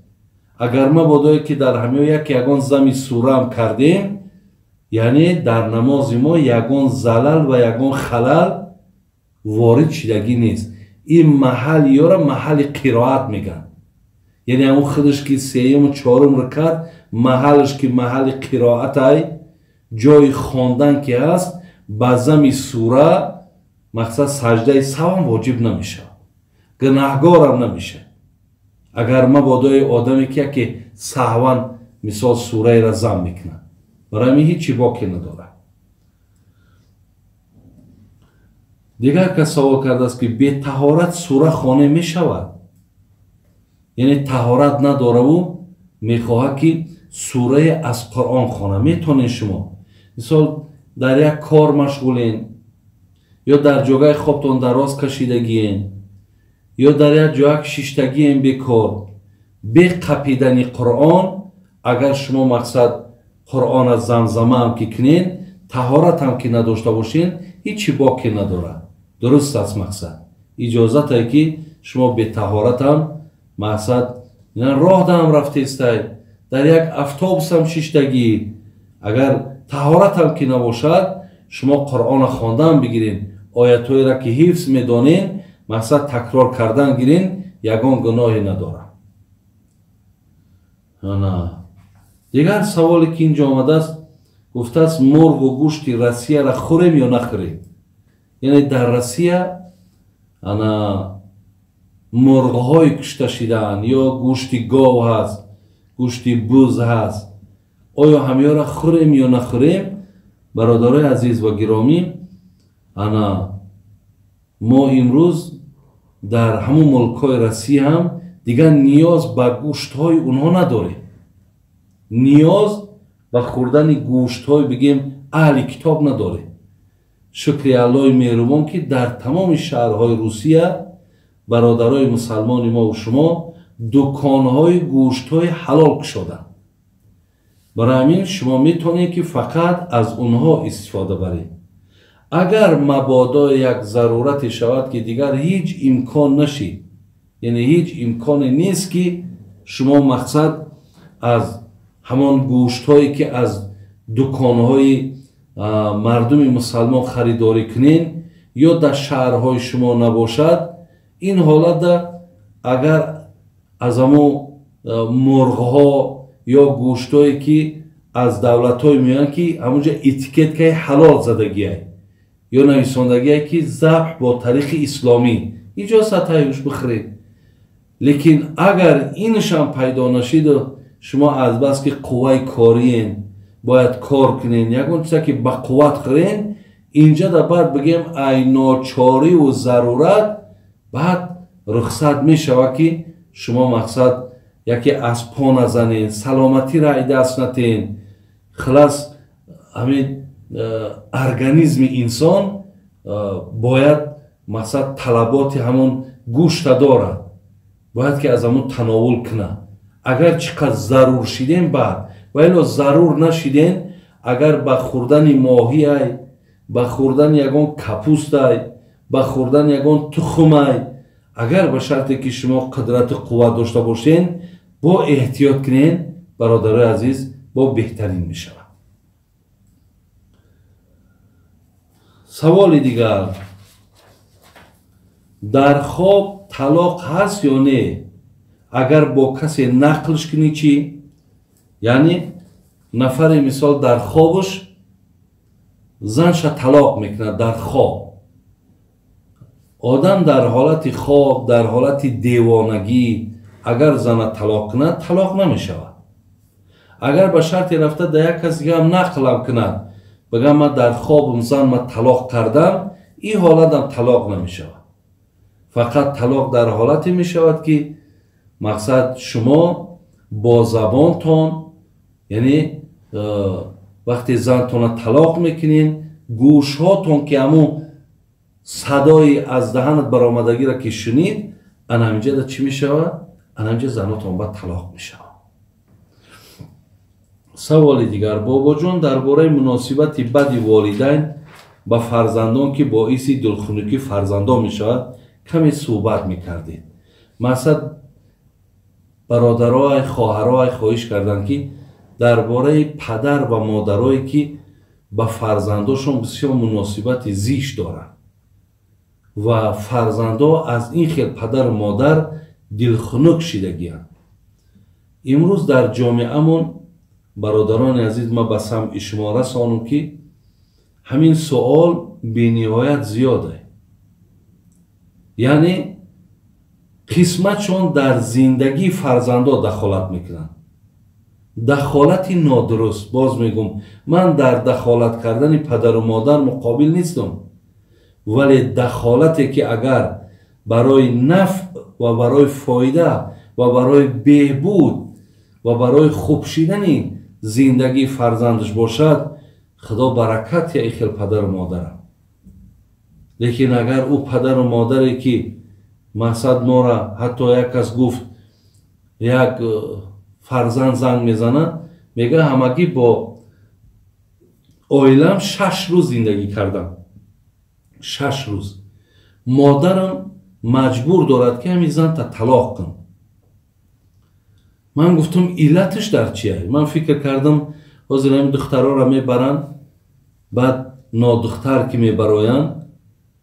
Агар мабодое ки дар ҳамё як ягон зами сураам кардем, яъне дар намози мо ягон залал ва ягон халал ворид шидагӣ нест. Ин маҳал ёра маҳали қироат мегӯянд. Яъне ҳамон худаш ки сеюму чорум ракат маҳалаш ки маҳали қироатай, ҷои хондан ки ҳаст, ба зами сура мақсад саҷдаи савам воҷиб намешавад, гунаҳгорам намешавад. Агар мабодои одаме ки яке саҳван мисол сураеро зам мекунад, барои ҳамин ҳеҷ чӣ боке надорад. Дигар кас савол кардааст, ки бетаҳорат сура хона мешавад? Яъне таҳорат надораву мехоҳад, ки сурае аз Қуръон хона. Метонед шумо мисол дар як кор машғулен, ё дар ҷогаи хобтон дароз кашидагиен, ё дар як ҷояк шиштагиен бекор, бе қапидани Қуръон агар шумо мақсад Қуръона замзамаам ки кунен, таҳоратам ки надошта бошен, ҳеҷ боке надорад. Дуруст аст, мақсад иҷозатае, ки шумо бетаҳоратам мақсад роҳ даам рафтестай, дар як автобусам шиштагӣ, агар таҳоратам ки набошад, шумо Қуръона хондан бигирен, оятҳоеро ки ҳифз медонен, мақсад такрор кардан гирен, ягон гуноҳе надорад. Дигар саволе ки инҷо омадааст, Гуфтааст мурғу гӯшти Россияро хӯрем ё нахӯрем? Яъне дар Россия ана мурғҳое кушта шидаанд ё гӯшти гов ҳаст, гӯшти буз ҳаст, оё ҳамёро хӯрем ё нахӯрем? Бародарои азиз ва гиромӣ, ана мо имрӯз дар ҳамон мулкҳои Россия ҳам дигар ниёз ба гӯштҳои онҳо надорем. Ниёз ба хӯрдани гӯштҳои бигем аҳли китоб надорем. Шукри Аллоҳи меҳрубон, ки дар тамоми шаҳрҳои Русия бародарои мусалмони мо ва шумо дуконҳои гӯштҳои ҳалол кушоданд. Барои ҳамин шумо метавонед, ки фақат аз онҳо истифода баред. Агар мабодо як зарурате шавад, ки дигар ҳеҷ имкон нашид, яъне ҳеҷ имконе нест, ки шумо мақсад аз ҳамон гӯштҳое, ки аз дуконҳои мардуми мусалмон харидорӣ кунед ё дар шаҳрҳои шумо набошад, ин ҳолатда агар аз ҳамон мурғҳо ё гӯштҳое, ки аз давлатҳое меоянд, ки ҳамонҷа этикеткаи ҳалол задагиай ё нависондагие, ки забҳ бо тариқи исломӣ, иҷозат ҳаюш бихӯред. Лекин агар инашам пайдо нашиду шумо азбаски қувваи кориен, бояд кор кунен, ягон чизе ки ба қувват хӯрен, инҷа да баъд бигем ай ночориву зарурат баъд рухсат мешавад, ки шумо мақсад яке аз по назанен, саломатиро ай даст натен. Хилас ҳамин организми инсон бояд мақсад талаботи ҳамон гӯшта дорад, бояд ки аз ҳамон тановул кунад. Агар чӣ қадр зарур шидем баъд, ва ило зарур нашидем, агар ба хӯрдани моҳиай, ба хӯрдани ягон капустай, ба хӯрдани ягон тухмай, агар ба шарте ки шумо қудрату қувват дошта бошен, бо эҳтиёт кунен, бародарои азиз, бо беҳтарин мешавад. Саволи дигар: дар хоб талоқ ҳаст ё не? Агар бо касе нақлш кунӣ чӣ? Яъне нафаре мисол дар хобаш занша талоқ мекунад дар хоб. Одам дар ҳолати хоб, дар ҳолати девонагӣ агар зана талоқ кунад, талоқ намешавад. Агар ба шарте рафта дар як кас дига ҳам нақлам кунад, бигам ман дар хобам зан ма талоқ кардам, ин ҳолатам талоқ намешавад. Фақат талоқ дар ҳолате мешавад, ки мақсад шумо бо забонтон, яъне вақте зантона талоқ мекунед, гӯшҳотон ки ҳамун садои аз даҳанат баромадагиро ки шунид, ана ҳаминҷа чӣ мешавад? Ана ҳаминҷа занотон ба талоқ мешавад. Саволи дигар: бобоҷон, дар бораи муносибати бади волидайн ба фарзандон, ки боиси дилхунукии фарзандон мешавад, каме суҳбат мекардед. Мақсад бародарой, хоҳарой хоҳиш карданд, ки дар бораи падар ва модарое, ки ба фарзандошон бисёр муносибати зишт доранд ва фарзандо аз ин хел падару модар дилхунук шидагианд. Имрӯз дар ҷомеамон, бародарони азиз, ман ба самъи шумо расонам, ки ҳамин суол бениҳоят зиёде. Яъне қисматшон дар зиндагии фарзандо дахолат мекунанд. Дахолати нодуруст. Боз мегӯм, ман дар дахолат кардани падару модар муқобил нестам, вале дахолате ки агар барои нафъ ва барои фоида ва барои беҳбуд ва барои хуб шидани зиндагии фарзандаш бошад, худо баракат я хел падару модарам. Лекин агар ӯ падару модаре ки мақсад мора, ҳатто як кас гуфт, як фарзанд занг мезанад, мега ҳамагӣ бо оилам 6 рӯз зиндагӣ кардам. 6 рӯз. Модарам маҷбур дорад, ки ҳамин занта талоқ кун. Ман гуфтам, иллаташ дар чия? Ман фикр кардам, ҳозир ҳамин духтарора мебаранд, баъд нодухтар ки мебароянд,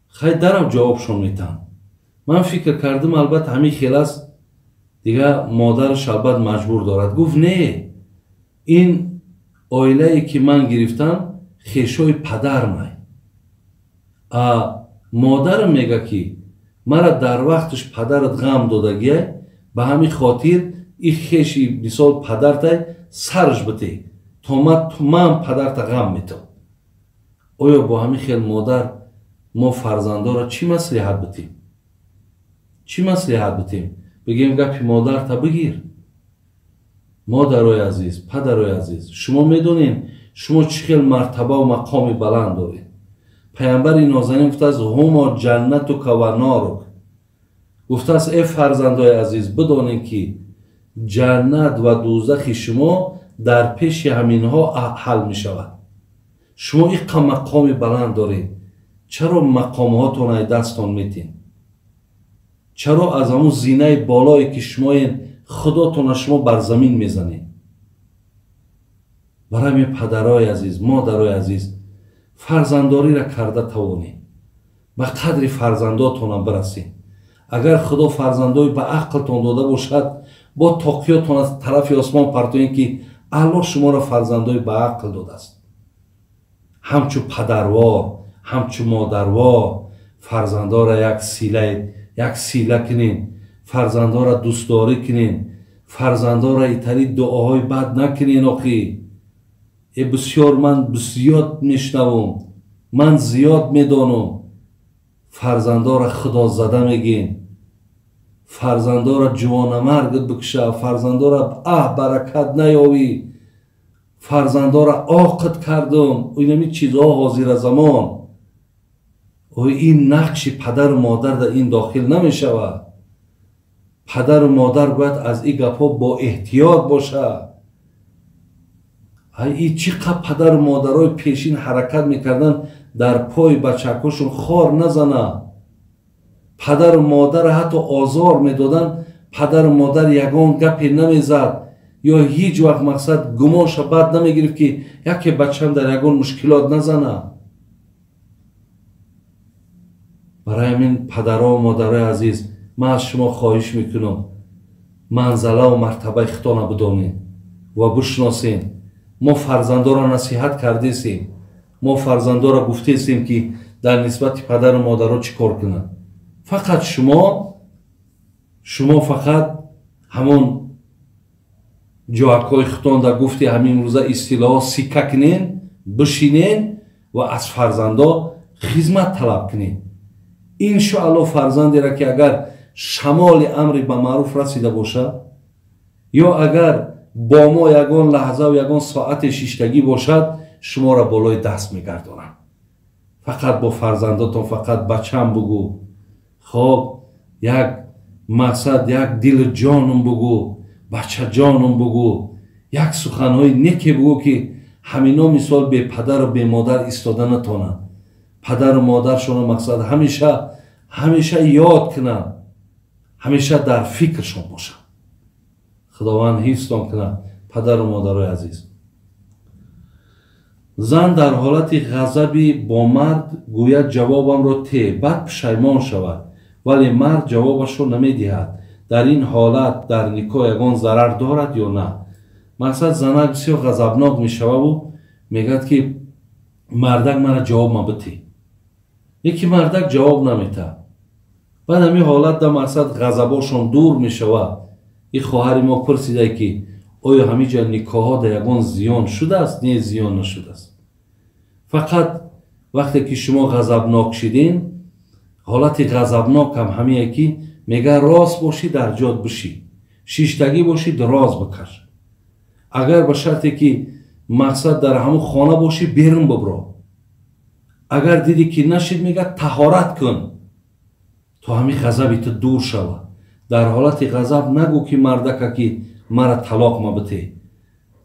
хай дарам ҷавобшон метаҳанд. Ман фикр кардам, албатта ҳамин хел аст, дигар модараш албат маҷбур дорад. Гуфт не, ин Оилае ки ман гирифтам хешои падармай. А модарам мега ки мара дар вақташ падарат ғам додагиай, ба ҳамин хотир и хеши мисол падартай сарш бите, то ман падарта ғам метам. Оё бо ҳамин хел модар мо фарзандоро чӣ маслиҳат битем? Чӣ маслиҳат битем? Бигем гапи модарта бигир. Модарои азиз, падарои азиз, шумо медонед шумо чӣ хел мартабаву мақоми баланд доред. Паямбари нозанин гуфтааст: ҳумо ҷаннатука ва норук. Гуфтааст: э фарзандои азиз, бидонед ки ҷаннат ва дӯзахи шумо дар пеши ҳаминҳо ҳал мешавад. Шумо иққа мақоми баланд доред. Чаро мақомҳотон ай дастон метин? Чаро аз ҳамун зинаи болое ки шумоен худотона шумо бар замин мезанед? Барои ҳамин падарои азиз, модарои азиз, фарзандориро карда тавонед, ба қадри фарзандотонам бирасед. Агар худо фарзандои ба ақлтон дода бошад, бо тоқиётон аз тарафи осмон партоед ки Аллоҳ шуморо фарзандои ба ақл додааст. Ҳамчу падарвор, ҳамчу модарвор фарзандора як сила кунед, фарзандора дӯстдорӣ кунед, фарзандора итари дуоҳои бад накунед. Охи э бисёр ман зиёд мешнавам, ман зиёд медонам. Фарзандора худозада мегин, фарзандора ҷувонамаргат бикша, фарзандора аҳ баракат наёвӣ, фарзандора оқид кардум. Инами чизҳо ҳозира замон. Ин нақши падару модар дар ин дохил намешавад. Падару модар бояд аз ин гапҳо бо эҳтиёт бошад. Ай чӣ қадр падару модарои пешин ҳаракат мекарданд дар пои бачакҳошон хор назанад. Падару модарро ҳатто озор медоданд, падару модар ягон гапе намезад ё ҳеҷ вақт мақсад гумонша бад намегирифт ки яке бачам дар ягон мушкилот назанад. Барои ҳамин падару модарои азиз, ман аз шумо хоҳиш мекунам манзалаву мартабаи худтона бидонед ва бишносед. Мо фарзандоро насиҳат кардесем, мо фарзандоро гуфтесем ки дар нисбати падару модаро чӣ кор кунанд. Фақат шумо фақат ҳамон ҷоакҳои худтон дар гуфти ҳамин рӯза истилоҳо сикка кунен, бишинен ва аз фарзандо хизмат талаб кунед. Иншоаллоҳ фарзандеро ки агар шамоли амри ба маъруф расида бошад ё агар бо мо ягон лаҳзаву ягон соате шиштагӣ бошад, шуморо болои даст мегардонад. Фақат бо фарзандотон фақат бачам бугӯ, хоб як мақсад, як дилу ҷонум бугӯ, бачаҷонум бугӯ, як суханҳои неке бугӯ ки ҳамино мисол бепадару бемодар истода натонанд. Падару модаршонро мақсад ҳамеша ҳамеша ёд кунанд, ҳамеша дар фикршон бошанд. Худованд ҳифзтон кунад падару модарои азиз. Зан дар ҳолати ғазаби бо мард гӯяд ҷавобамро те, баъд пушаймон шавад, вале мард ҷавобашро намедиҳад. Дар ин ҳолат дар никоҳ ягон зарар дорад ё на? Мақсад занак бисёр ғазабнок мешававу мегӯяд ки мардак мара ҷавоб мабите. Яки мардак ҷавоб наметаҳад. Баъд ҳамин ҳолат дар мақсад ғазабошон дур мешавад. Ин хоҳари мо пурсидае ки оё ҳамин ҷо никоҳҳо дар ягон зиён шудааст? Не, зиён нашудааст. Фақат вақте ки шумо ғазабнок шидин, ҳолати ғазабнок ҳам ҳамие ки мега рост бошӣ дар ҷод бишӣ, шиштагӣ бошӣ роз бикаш. Агар ба шарте ки мақсад дар ҳамун хона бошӣ берун бибро. Агар дидӣ ки нашид, мега таҳорат кун то ҳамин ғазаби ту дур шавад. Дар ҳолати ғазаб нагӯ ки мардака ки мара талоқ мабите,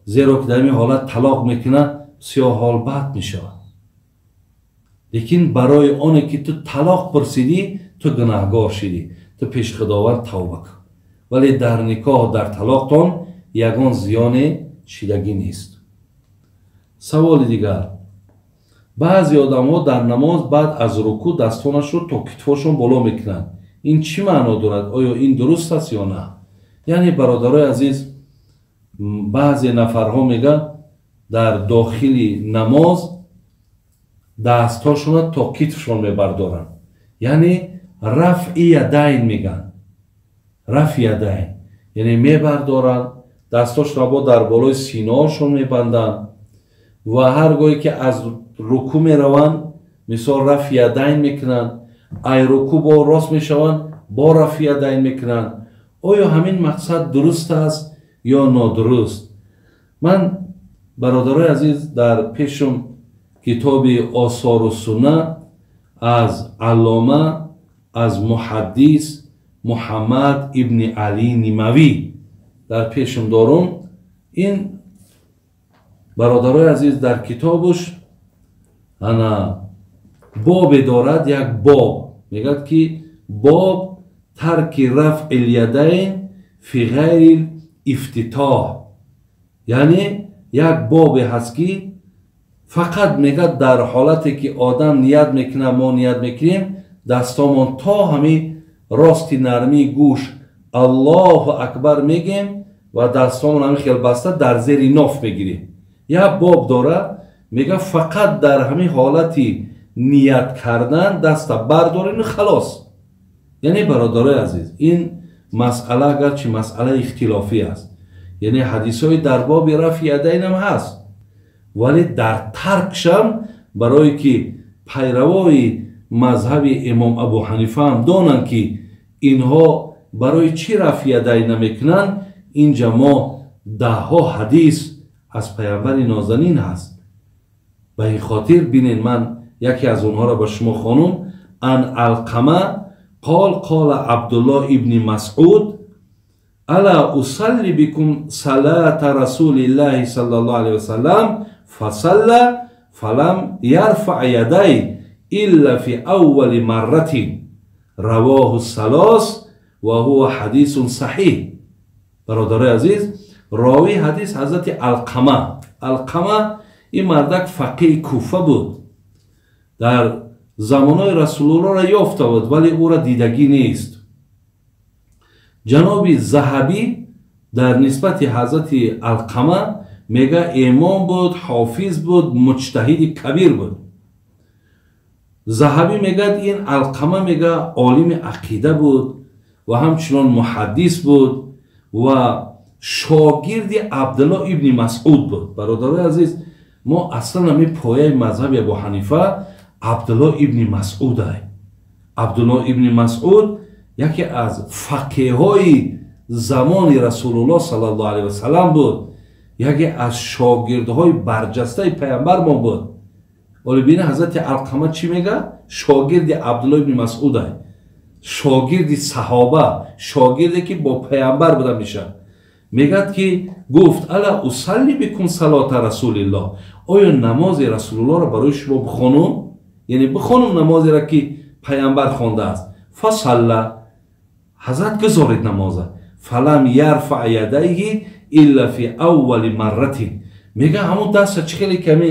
зеро ки дар ҳамин ҳолат талоқ мекунад бисёр ҳол бад мешавад. Лекин барои оне ки ту талоқ пурсидӣ, ту гунаҳгор шидӣ, ту пеши Худованд тавба кун. Вале дар никоҳ дар талоқтон ягон зиёне шидагӣ нест. Саволи дигар. Баъзе одамҳо дар намоз баъд аз рукӯъ дастонашро то китфошон боло мекунанд. Ин чӣ маъно дорад? Оё ин дуруст аст ё на? Яъне бародарои азиз, баъзе нафарҳо мегӯянд Дар дохили намоз дастҳошонро то китфшон мебардоранд, яъне рафъи ядайн мегӯянд. Рафъи ядайн яъне мебардоранд дастҳошонро, бо дар болои синаҳошон мебанданд ва ҳар гоҳе ки аз рукӯъ мераванд, мисол, рафъи ядайн мекунанд, ай рукӯъ бо рост мешаванд, бо рафъи ядайн мекунанд. Оё ҳамин мақсад дуруст аст ё нодуруст? Ман, бародарои азиз, дар пешум китоби Осору сунна аз аллома, аз муҳаддис Муҳаммад ибни Али Нимавӣ дар пешум дорум. Ин, бародарои азиз, дар китобуш ана бобе дорад, як боб, мегӯяд ки боб тарки рафъи лядайн фи ғайри ифтитоҳ, яъне як бобе ҳаст, ки фақат мегӯяд, дар ҳолате ки одам ният мекунад, мо ният мекунем, дастомон то ҳамин рости нармии гӯш, Аллоҳу акбар мегем ва дастомон ҳамин хел баста дар зери ноф мегирем. Як боб дора, мегӯяд, фақат дар ҳамин ҳолати ният кардан даста бардорем, халос. Яъне, бародарои азиз, ин масъала агарчи масъалаи ихтилофӣ аст, яъне ҳадисҳои дар боби рафъи ядайнам ҳаст, вале дар таркшам, барое ки пайравои мазҳаби имом Абу Ҳанифаам донанд, ки инҳо барои чӣ рафъи ядайн намекунанд, инҷа мо даҳҳо ҳадис аз паямбари нозанин ҳаст. Ба ин хотир, бинед, ман яке аз онҳоро ба шумо хонум. Ан Алқама қол қола Абдуллоҳ ибни Масъуд: «Ала усалли бикум салата Расулиллаҳи саллаллоҳу алайҳи васаллам? Фасалла фалам ярфаъ ядай илла фи аввали марратин. Равоҳу салос ва ҳува ҳадисун саҳиҳ». Бародарои азиз, ровии ҳадис ҳазрати Алқама. Алқама ин мардак фақиҳи Куфа буд, дар замонҳои Расулуллоҳро ёфта буд, вале ӯро дидагӣ нест. Ҷаноби Заҳабӣ дар нисбати ҳазрати Алқама мега, имом буд, ҳофиз буд, муҷтаҳиди кабир буд. Заҳабӣ мегӯяд, ин Алқама, мега, олими ақида буд ва ҳамчунон муҳаддис буд ва шогирди Абдуллоҳ ибни Масъуд буд. Бародарои азиз, мо аслан ҳамин пояи мазҳаби Абу Ҳанифа Абдуллоҳ ибни Масъудай. Абдуллоҳ ибни Масъуд яке аз фақеҳҳои замони Расулуллоҳ саллаллоҳу алайҳи васалам буд, яке аз шогирдҳои барҷастаи паямбармон буд. Оле бина, ҳазрати Алқама чӣ мега? Шогирди Абдуллоҳ ибни Масъудай, шогирди саҳоба, шогирде ки бо паямбар буда мешавад. Мегӯяд ки гуфт: «Ала усалли бикум салота Расулиллоҳ?» Оё намози Расулуллоҳро барои шумо бихонум? Яъне бихонум намозеро, ки паямбар хондааст. Фасалла, ҳазрат гузоред намоза, фалам ярфаъ ядайҳи илла фи аввали марратин. Мега, ҳамон даста чӣ хеле ками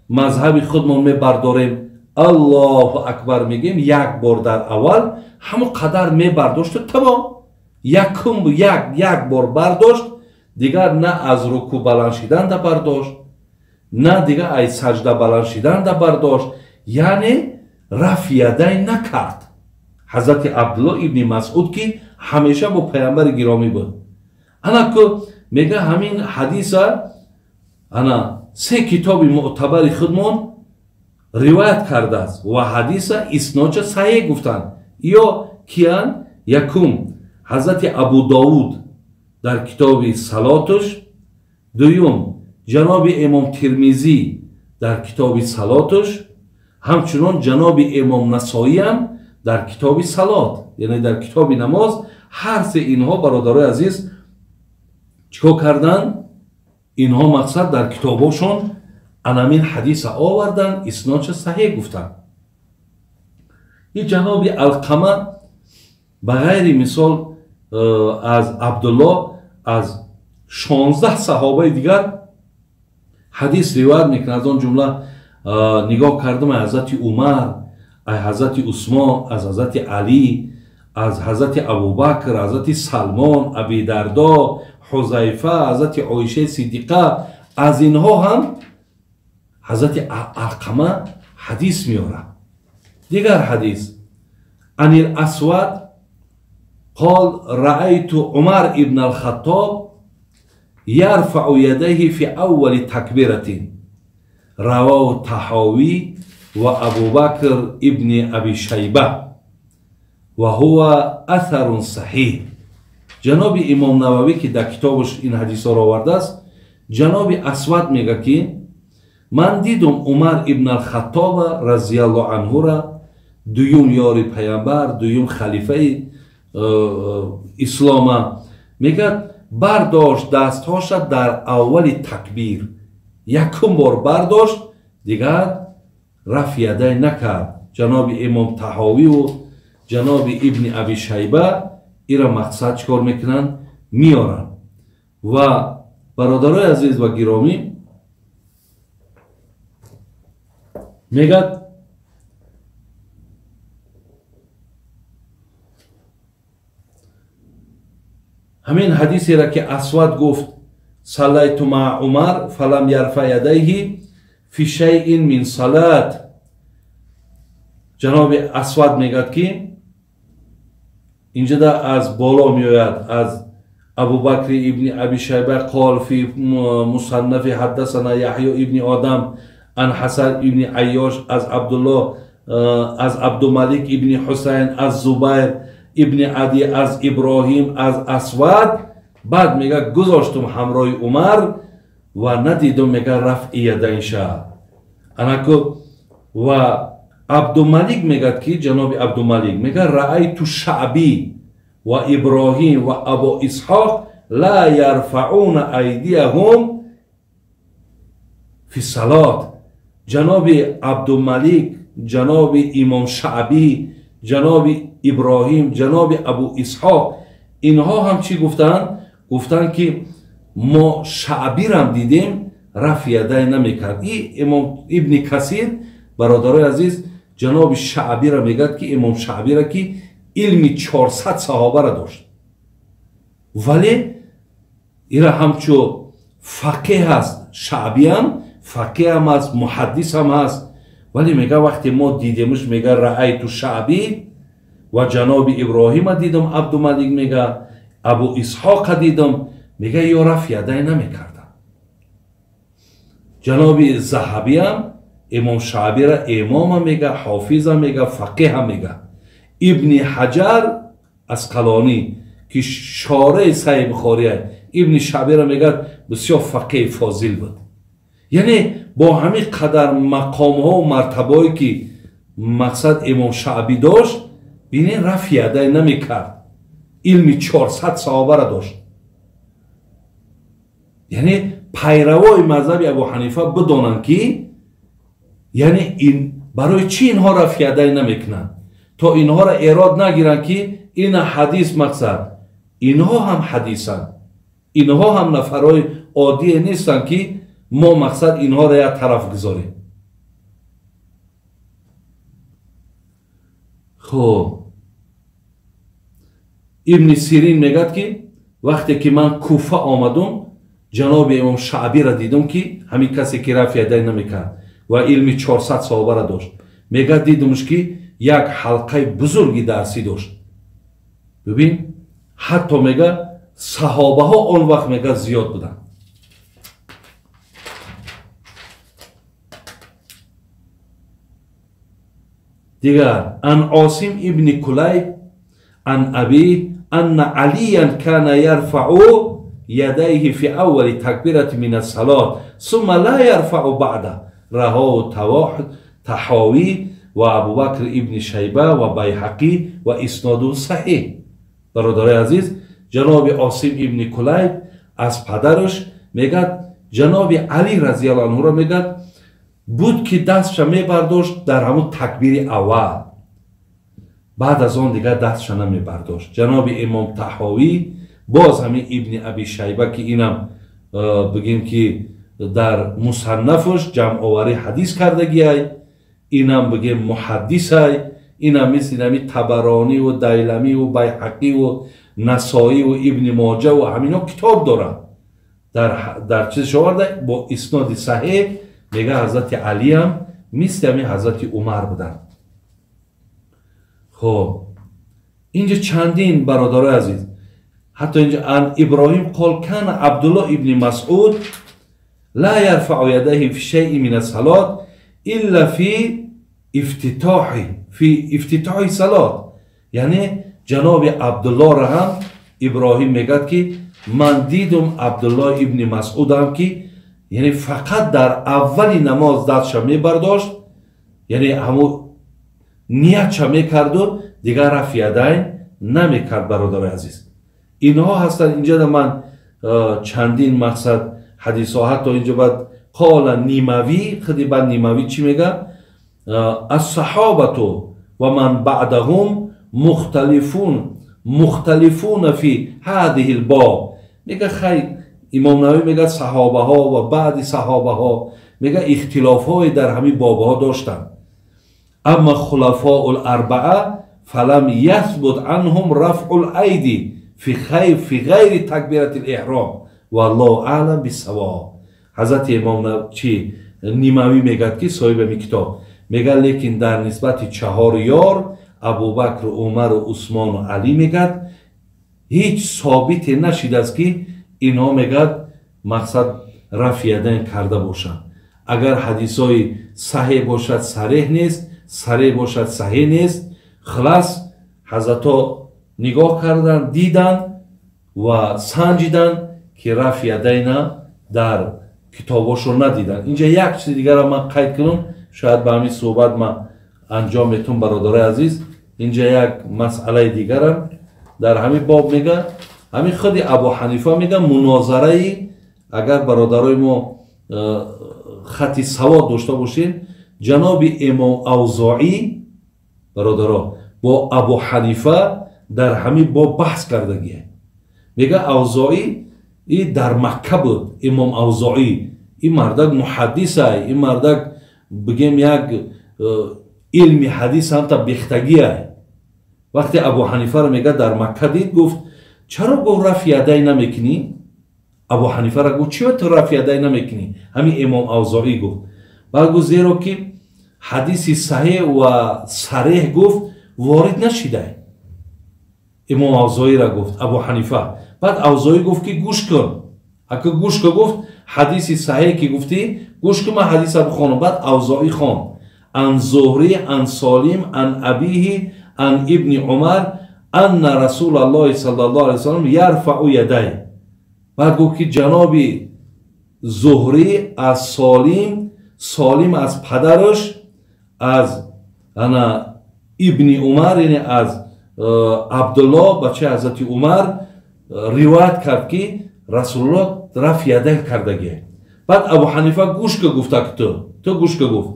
мазҳаби худмон мебардорем, Аллоҳу акбар мегӯем, як бор дар аввал ҳамон қадар мебардошту тамом. Якум як бор бардошт, дигар на аз рукӯъ баланд шиданда бардошт, на дигар ай саҷда баланд шиданда бардошт, яъне рафъи ядайн накард. Ҳазрати Абдуллоҳ ибни Масъуд, ки ҳамеша бо паямбари гиромӣ буд, ана ку мега, ҳамин ҳадиса ана се китоби мӯътабари худмон ривоят кардааст ва ҳадиса иснодша саҳеҳ гуфтанд. Ё киян? Якум, ҳазрати Абу Довуд дар китоби салотуш, дуюм, ҷаноби имом Тирмизӣ дар китоби салотуш, ҳамчунон ҷаноби имом Насоиам дар китоби салот, яъне дар китоби намоз. Ҳар се инҳо, бародарои азиз, чӣ кор карданд? Инҳо, мақсад, дар китобҳошон анамин ҳадиса оварданд, иснодша саҳеҳ гуфтанд. Ин ҷаноби Алқама ба ғайри, мисол, аз Абдуллоҳ, аз 16 саҳобаи дигар ҳадис ривоят мекунад. Аз он ҷумла, нигоҳ кардам, аз ҳазрати Умар, аз ҳазрати Усмон, аз ҳазрати Алӣ, аз ҳазрати Абубакр, ҳазрати Салмон, Абидардо, Ҳузайфа, ҳазрати Оишаи Сиддиқа, Аз инҳо ҳам ҳазрати Алқама ҳадис меорад. Дигар ҳадис Анил Асвад قال رأيت عمر ابن الخطاب يرفع يديه في أول تكبيرة رواه الطحاوي وأبو بكر ابن أبي شيبة وهو أثر صحيح. جناب امام نووی که در کتابش این حدیث را آورده است، جناب اسود میگه که من دیدم عمر ابن الخطاب رضی الله عنه را، دویم یاری پیامبر، دویم خلیفه اسلام، میگه برداشت دستهاش در اول تکبیر، یکم بار برداشت، دیگر رفع یدین نکرد. جناب امام طحاوی و جناب ابن ابی شیبه ایرا مقصد چکار میکنن؟ میارن. و برادرای عزیز و گرامی، میگه همین حدیثی را که اسود گفت صلیت مع عمر فلم یرفع یدیه فی شیء من صلات، جناب اسود میگه که اینجا از بالا میآید، از ابو بکر ابن ابی شیبه قال فی مصنف حدثنا یحیی ابن آدم عن حسن ابن عیاش از عبدالله از عبدالملک ابن حسین از زبیر ابن عدی از ابراهیم از اسود. بعد میگه گذاشتم همراه عمر و ندیدم، میگه رفع یدین شد. انکو و عبدالملک میگه که جناب عبدالملک میگه رأیت شعبی و ابراهیم و ابو اسحاق لا یرفعون ایدیهم فی الصلاة. جناب عبدالملک، جناب امام شعبی، جناب ابراهیم، جناب ابو اسحاق، اینها هم چی گفتن؟ گفتن که ما شعبی را دیدیم رفع یدین نمیکرد. این امام ابن کثیر برادرای عزیز جناب شعبی را میگد که امام شعبی را که علم 400 صحابه را داشت، ولی ایرا همچو فقیه هست، شعبی هم فقیه هم هست، محدث هم هست، ولی میگه وقتی ما دیدیمش میگه رأیت شعبی و جناب ابراهیم دیدم، عبدالملک میگه ابو اسحاق دیدم، میگه یا رفع یدین نمیکردم. جناب ذهبی هم امام شعبی را امام میگه، حافظ میگه، فقیه هم میگه. ابن حجر اسقلانی که شارع صحیح بخاری است، ابن شعبی را میگه بسیار فقیه فاضل بود. یعنی با همین قدر مقام ها و مرتبه که مقصد امام شعبی داشت، بینه رفع یدین نمیکرد، علم 400 صحابه را داشت. یعنی پیروای مذهب ابو حنیفه بدانند که یعنی این برای چی اینها رفع یدین نمیکنند، تا اینها را ایراد نگیرند که این حدیث مقصد، اینها هم حدیثند، اینها هم نفرای عادی نیستند که ما مقصد اینها را یک طرف گذاریم. خب ابن سیرین میگد که وقتی که من کوفه آمدم، جناب امام شعبی را دیدم که همین کسی که رفع یدین نمیکرد و علم 400 صحابه را داشت، میگه دیدمش که یک حلقه بزرگی درسی داشت. ببین حتی میگه صحابه ها آن وقت میگه زیاد بودن. دیگر عن عاصم ابن کلیب عن ابی ان علیا کان یرفع یدیه فی اول تکبیرة من الصلاة ثم لا یرفع بعده. رواه طحاوی و ابوبکر ابن شیبه و بیهقی و اسناد صحیح. برادرای عزیز، جناب عاصم ابن کلیب از پدرش میگه جناب علی رضی الله عنه را میگه بود که دستش میبرداشت در همون تکبیر اول، بعد از آن دیگر دستش نمیبرداشت. جناب امام طحاوی باز همین ابن ابی شیبه که اینم بگیم که در مصنفش جمع آوری حدیث کردگی، اینم بگیم محدث، اینم مثل اینمی طبرانی و دیلمی و بیهقی و نسائی و ابن ماجه و همینا کتاب دارن Дар чизш оварда бо исноди саҳеҳ мега ҳазрати Алиам мисли ҳамин ҳазрати Умар буданд. Хоб, инҷа чандин бародарои азиз, ҳатто инҷа ан Иброҳим қол кана Абдулло ибни Масъуд ла ярфау ядайҳи фи шайъин мин ассалот илла фи ифтитоҳи салот. Яъне ҷаноби Абдуллоро ҳам Иброҳим мегӯяд ки ман дидум Абдулло ибни Масъудам ки яъне фақат дар аввали намоз дастша мебардошт, яъне ҳамун ниятша мекарду дигар рафъи ядайн намекард. Бародарои азиз, инҳо ҳастанд. Инҷа ман чандин мақсад ҳадисҳо, ҳатто инҷо баъд қола Нимавӣ, худи баъд Нимавӣ чӣ мега? Ассаҳобату ва ман баъдаҳум мухталифуна фи ҳадиҳи лбоб. Мега хай Имом Нававӣ мега саҳобаҳо ва баъди саҳобаҳо мега ихтилофҳое дар ҳамин бобҳо доштанд. Амма хулафоу ларбаа фалам ясбут анҳум рафъу лайди фи ғайри такбирати леҳром валлоҳу аълам биссавоб. Ҳазрати имом чи Нимавӣ мегӯяд ки соҳиби ҳамин китоб мегӯяд, лекин дар нисбати чаҳор ёр Абубакру Умару Усмону Алӣ мегӯяд ҳеҷ собите нашидааст ки инҳо мегӯяд мақсад рафъи ядайн карда бошанд. Агар ҳадисҳои саҳеҳ бошад сареҳ нест, сареҳ бошад саҳеҳ нест. Хилас ҳазратҳо нигоҳ карданд, диданд ва санҷиданд ки рафъи ядайна дар китобҳошон надиданд. Инҷа як чизи дигарро ман қайд кунам, шояд ба ҳамин суҳбат ман анҷом метун. Бародарои азиз, инҷа як масъалаи дигарам дар ҳамин боб мега, ҳамин худи Абу Ҳанифа мега мунозараи, агар бародарои мо хати савод дошта бошед, ҷаноби имом Авзоӣ бародаро бо Абу Ҳанифа дар ҳамин боб баҳс кардагие. Мега Авзоӣ и дар Макка буд. Имом Авзоӣ ин мардак муҳаддисай, ин мардак бигем як илми ҳадис ҳамта бехтагиай. Вақте Абу Ҳанифаро мега дар Макка дид, гуфт чаро гуфт рафъи ядай намекунӣ? Абу Ҳанифаро гуфт чиро ту рафъи ядай намекунӣ? Ҳамин имом Авзоӣ гуфт. Баъд гуфт зеро ки ҳадиси саҳеҳ ва сареҳ гуфт ворид нашидай. Имом Авзоиро гуфт Абу Ҳанифа. Баъд Авзоӣ гуфт ки гӯш кун, ака гӯш кун, гуфт ҳадиси саҳеҳ ки гуфтӣ гӯш кун, ман ҳадиса бихонам. Баъд Авзоӣ хонд ан Зуҳрӣ ан Солим ан Абиҳи ан ибни Умар анна Расулаллоҳи саллаллоҳу алайҳи васаллам ярфау ядай. Баъд гуфт ки ҷаноби Зуҳрӣ аз Солим, Солим аз падараш, аз ана ибни Умар, яъне аз Абдулло бачаи ҳазрати Умар ривоят кард ки Расулуллоҳ рафъи ядайн кардагие. Баъд Абу Ҳанифа гӯш ка гуфта ки ту гӯш ка гуфт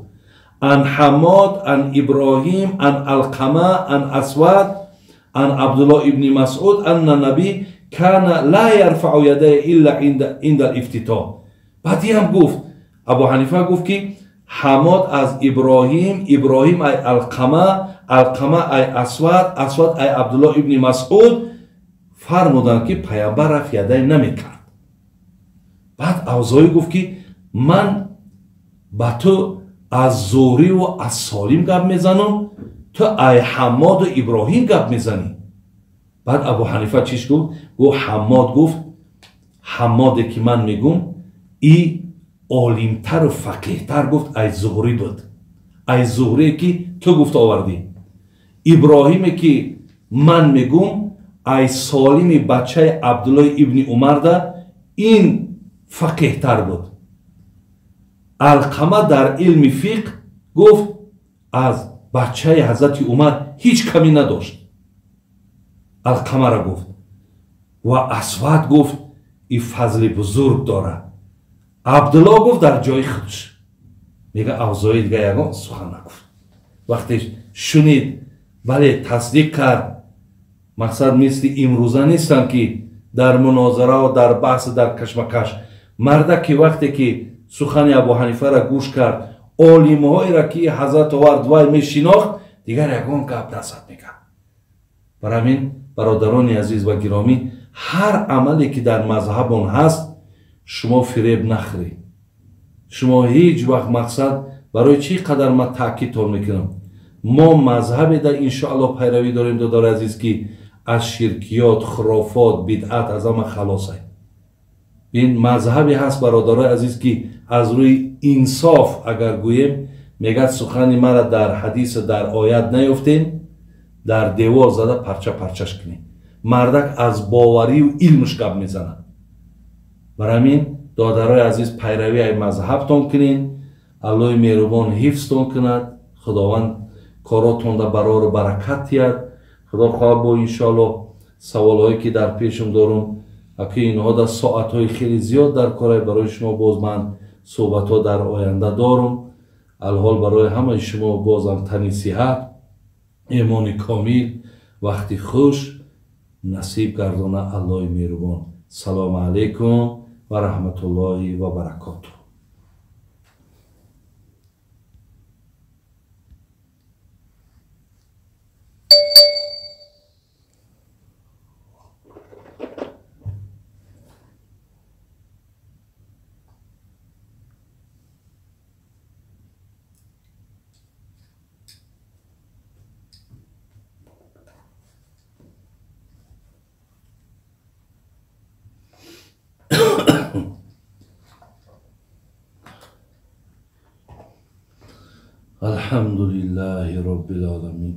ан Ҳаммод ан Иброҳим ан Алқама ан Асвад ан Абдулло ибни Масъуд анна наби кана ла ярфау ядайҳи илла инда алифтитоҳ. Баъд иам гуфт Абу Ҳанифа гуфт ки Ҳаммод аз Иброҳим, Иброҳим ай Алқама, Алқама ай Асвад, Асвад ай Абдулло ибни Масъуд фармуданд ки паямбар рафъи ядайн намекард. Баъд Авзоӣ гуфт ки ман ба ту аз Зуҳриву аз Солим гап мезанам, ту ай Ҳаммоду Иброҳим гап мезанӣ. Баъд Абу Ҳанифа чиш гуфт? Гуфт Ҳаммод гуфт Ҳаммоде ки ман мегум и олимтару фақеҳтар гуфт ай Зуҳрӣ буд, ай Зуҳрие ки ту гуфт овардӣ. Иброҳиме ки ман мегум ай Солими бачаи Абдуллои ибни Умарда ин фақеҳтар буд. Алқама дар илми фиқҳ гуфт аз бачаи ҳазрати Умар ҳеҷ камӣ надошт. Алқамаро гуфт. Ва Асвад гуфт и фазли бузург дорад. Абдулло гуфт дар ҷои худш. Мега Авзоӣ дига ягон сухан нагуфт. Вақте шунид, бале тасдиқ кард. Мақсад мисли имрӯза нестанд ки дар мунозара, дар баҳс, дар кашмакаш. Марда ки вақте ки сухани Абу Ҳанифаро гӯш кард, олимҳоеро ки ҳазрат овард вай мешинохт, дигар ягон гап назад мекард. Бар ҳамин бародарони азиз ва гиромӣ, ҳар амале ки дар мазҳабон ҳаст, Шумо фиреб нахӯред. Шумо ҳеҷ вақт мақсад барои чӣ қадар ман таъкидтон мекунам? Мо мазҳабе дар иншоаллоҳ пайравӣ дорем, додари азиз, ки аз ширкиёт, хурофот, бидъат аз ҳама халосай. Ин мазҳабе ҳаст, бародарои азиз, ки аз рӯи инсоф агар гӯем, мегӯяд сухани мара дар ҳадису дар оят наёфтем, дар девор зада парча парчаш кунем. Мардак аз боварию илмш гап мезанад. Бар ҳамин, додарои азиз, пайравии ай мазҳабтон кунед, Аллоҳи меҳрубон ҳифзтон кунад, Худованд коротонда барору баракат диҳад. Худо хоҳад бо иншоаллоҳ саволҳое ки дар пешум дорум, аки инҳо дар соатҳои хеле зиёд дар корай, барои шумо боз ман суҳбатҳо дар оянда дорум. Алҳол барои ҳамаи шумо бозам тани сиҳат, имони комил, вақти хуш насиб гардона Аллоҳи меҳрубон. Салому алайкум ва раҳматуллоҳи ва баракотуҳ. Alhamdulillahi Rabbil Alamin.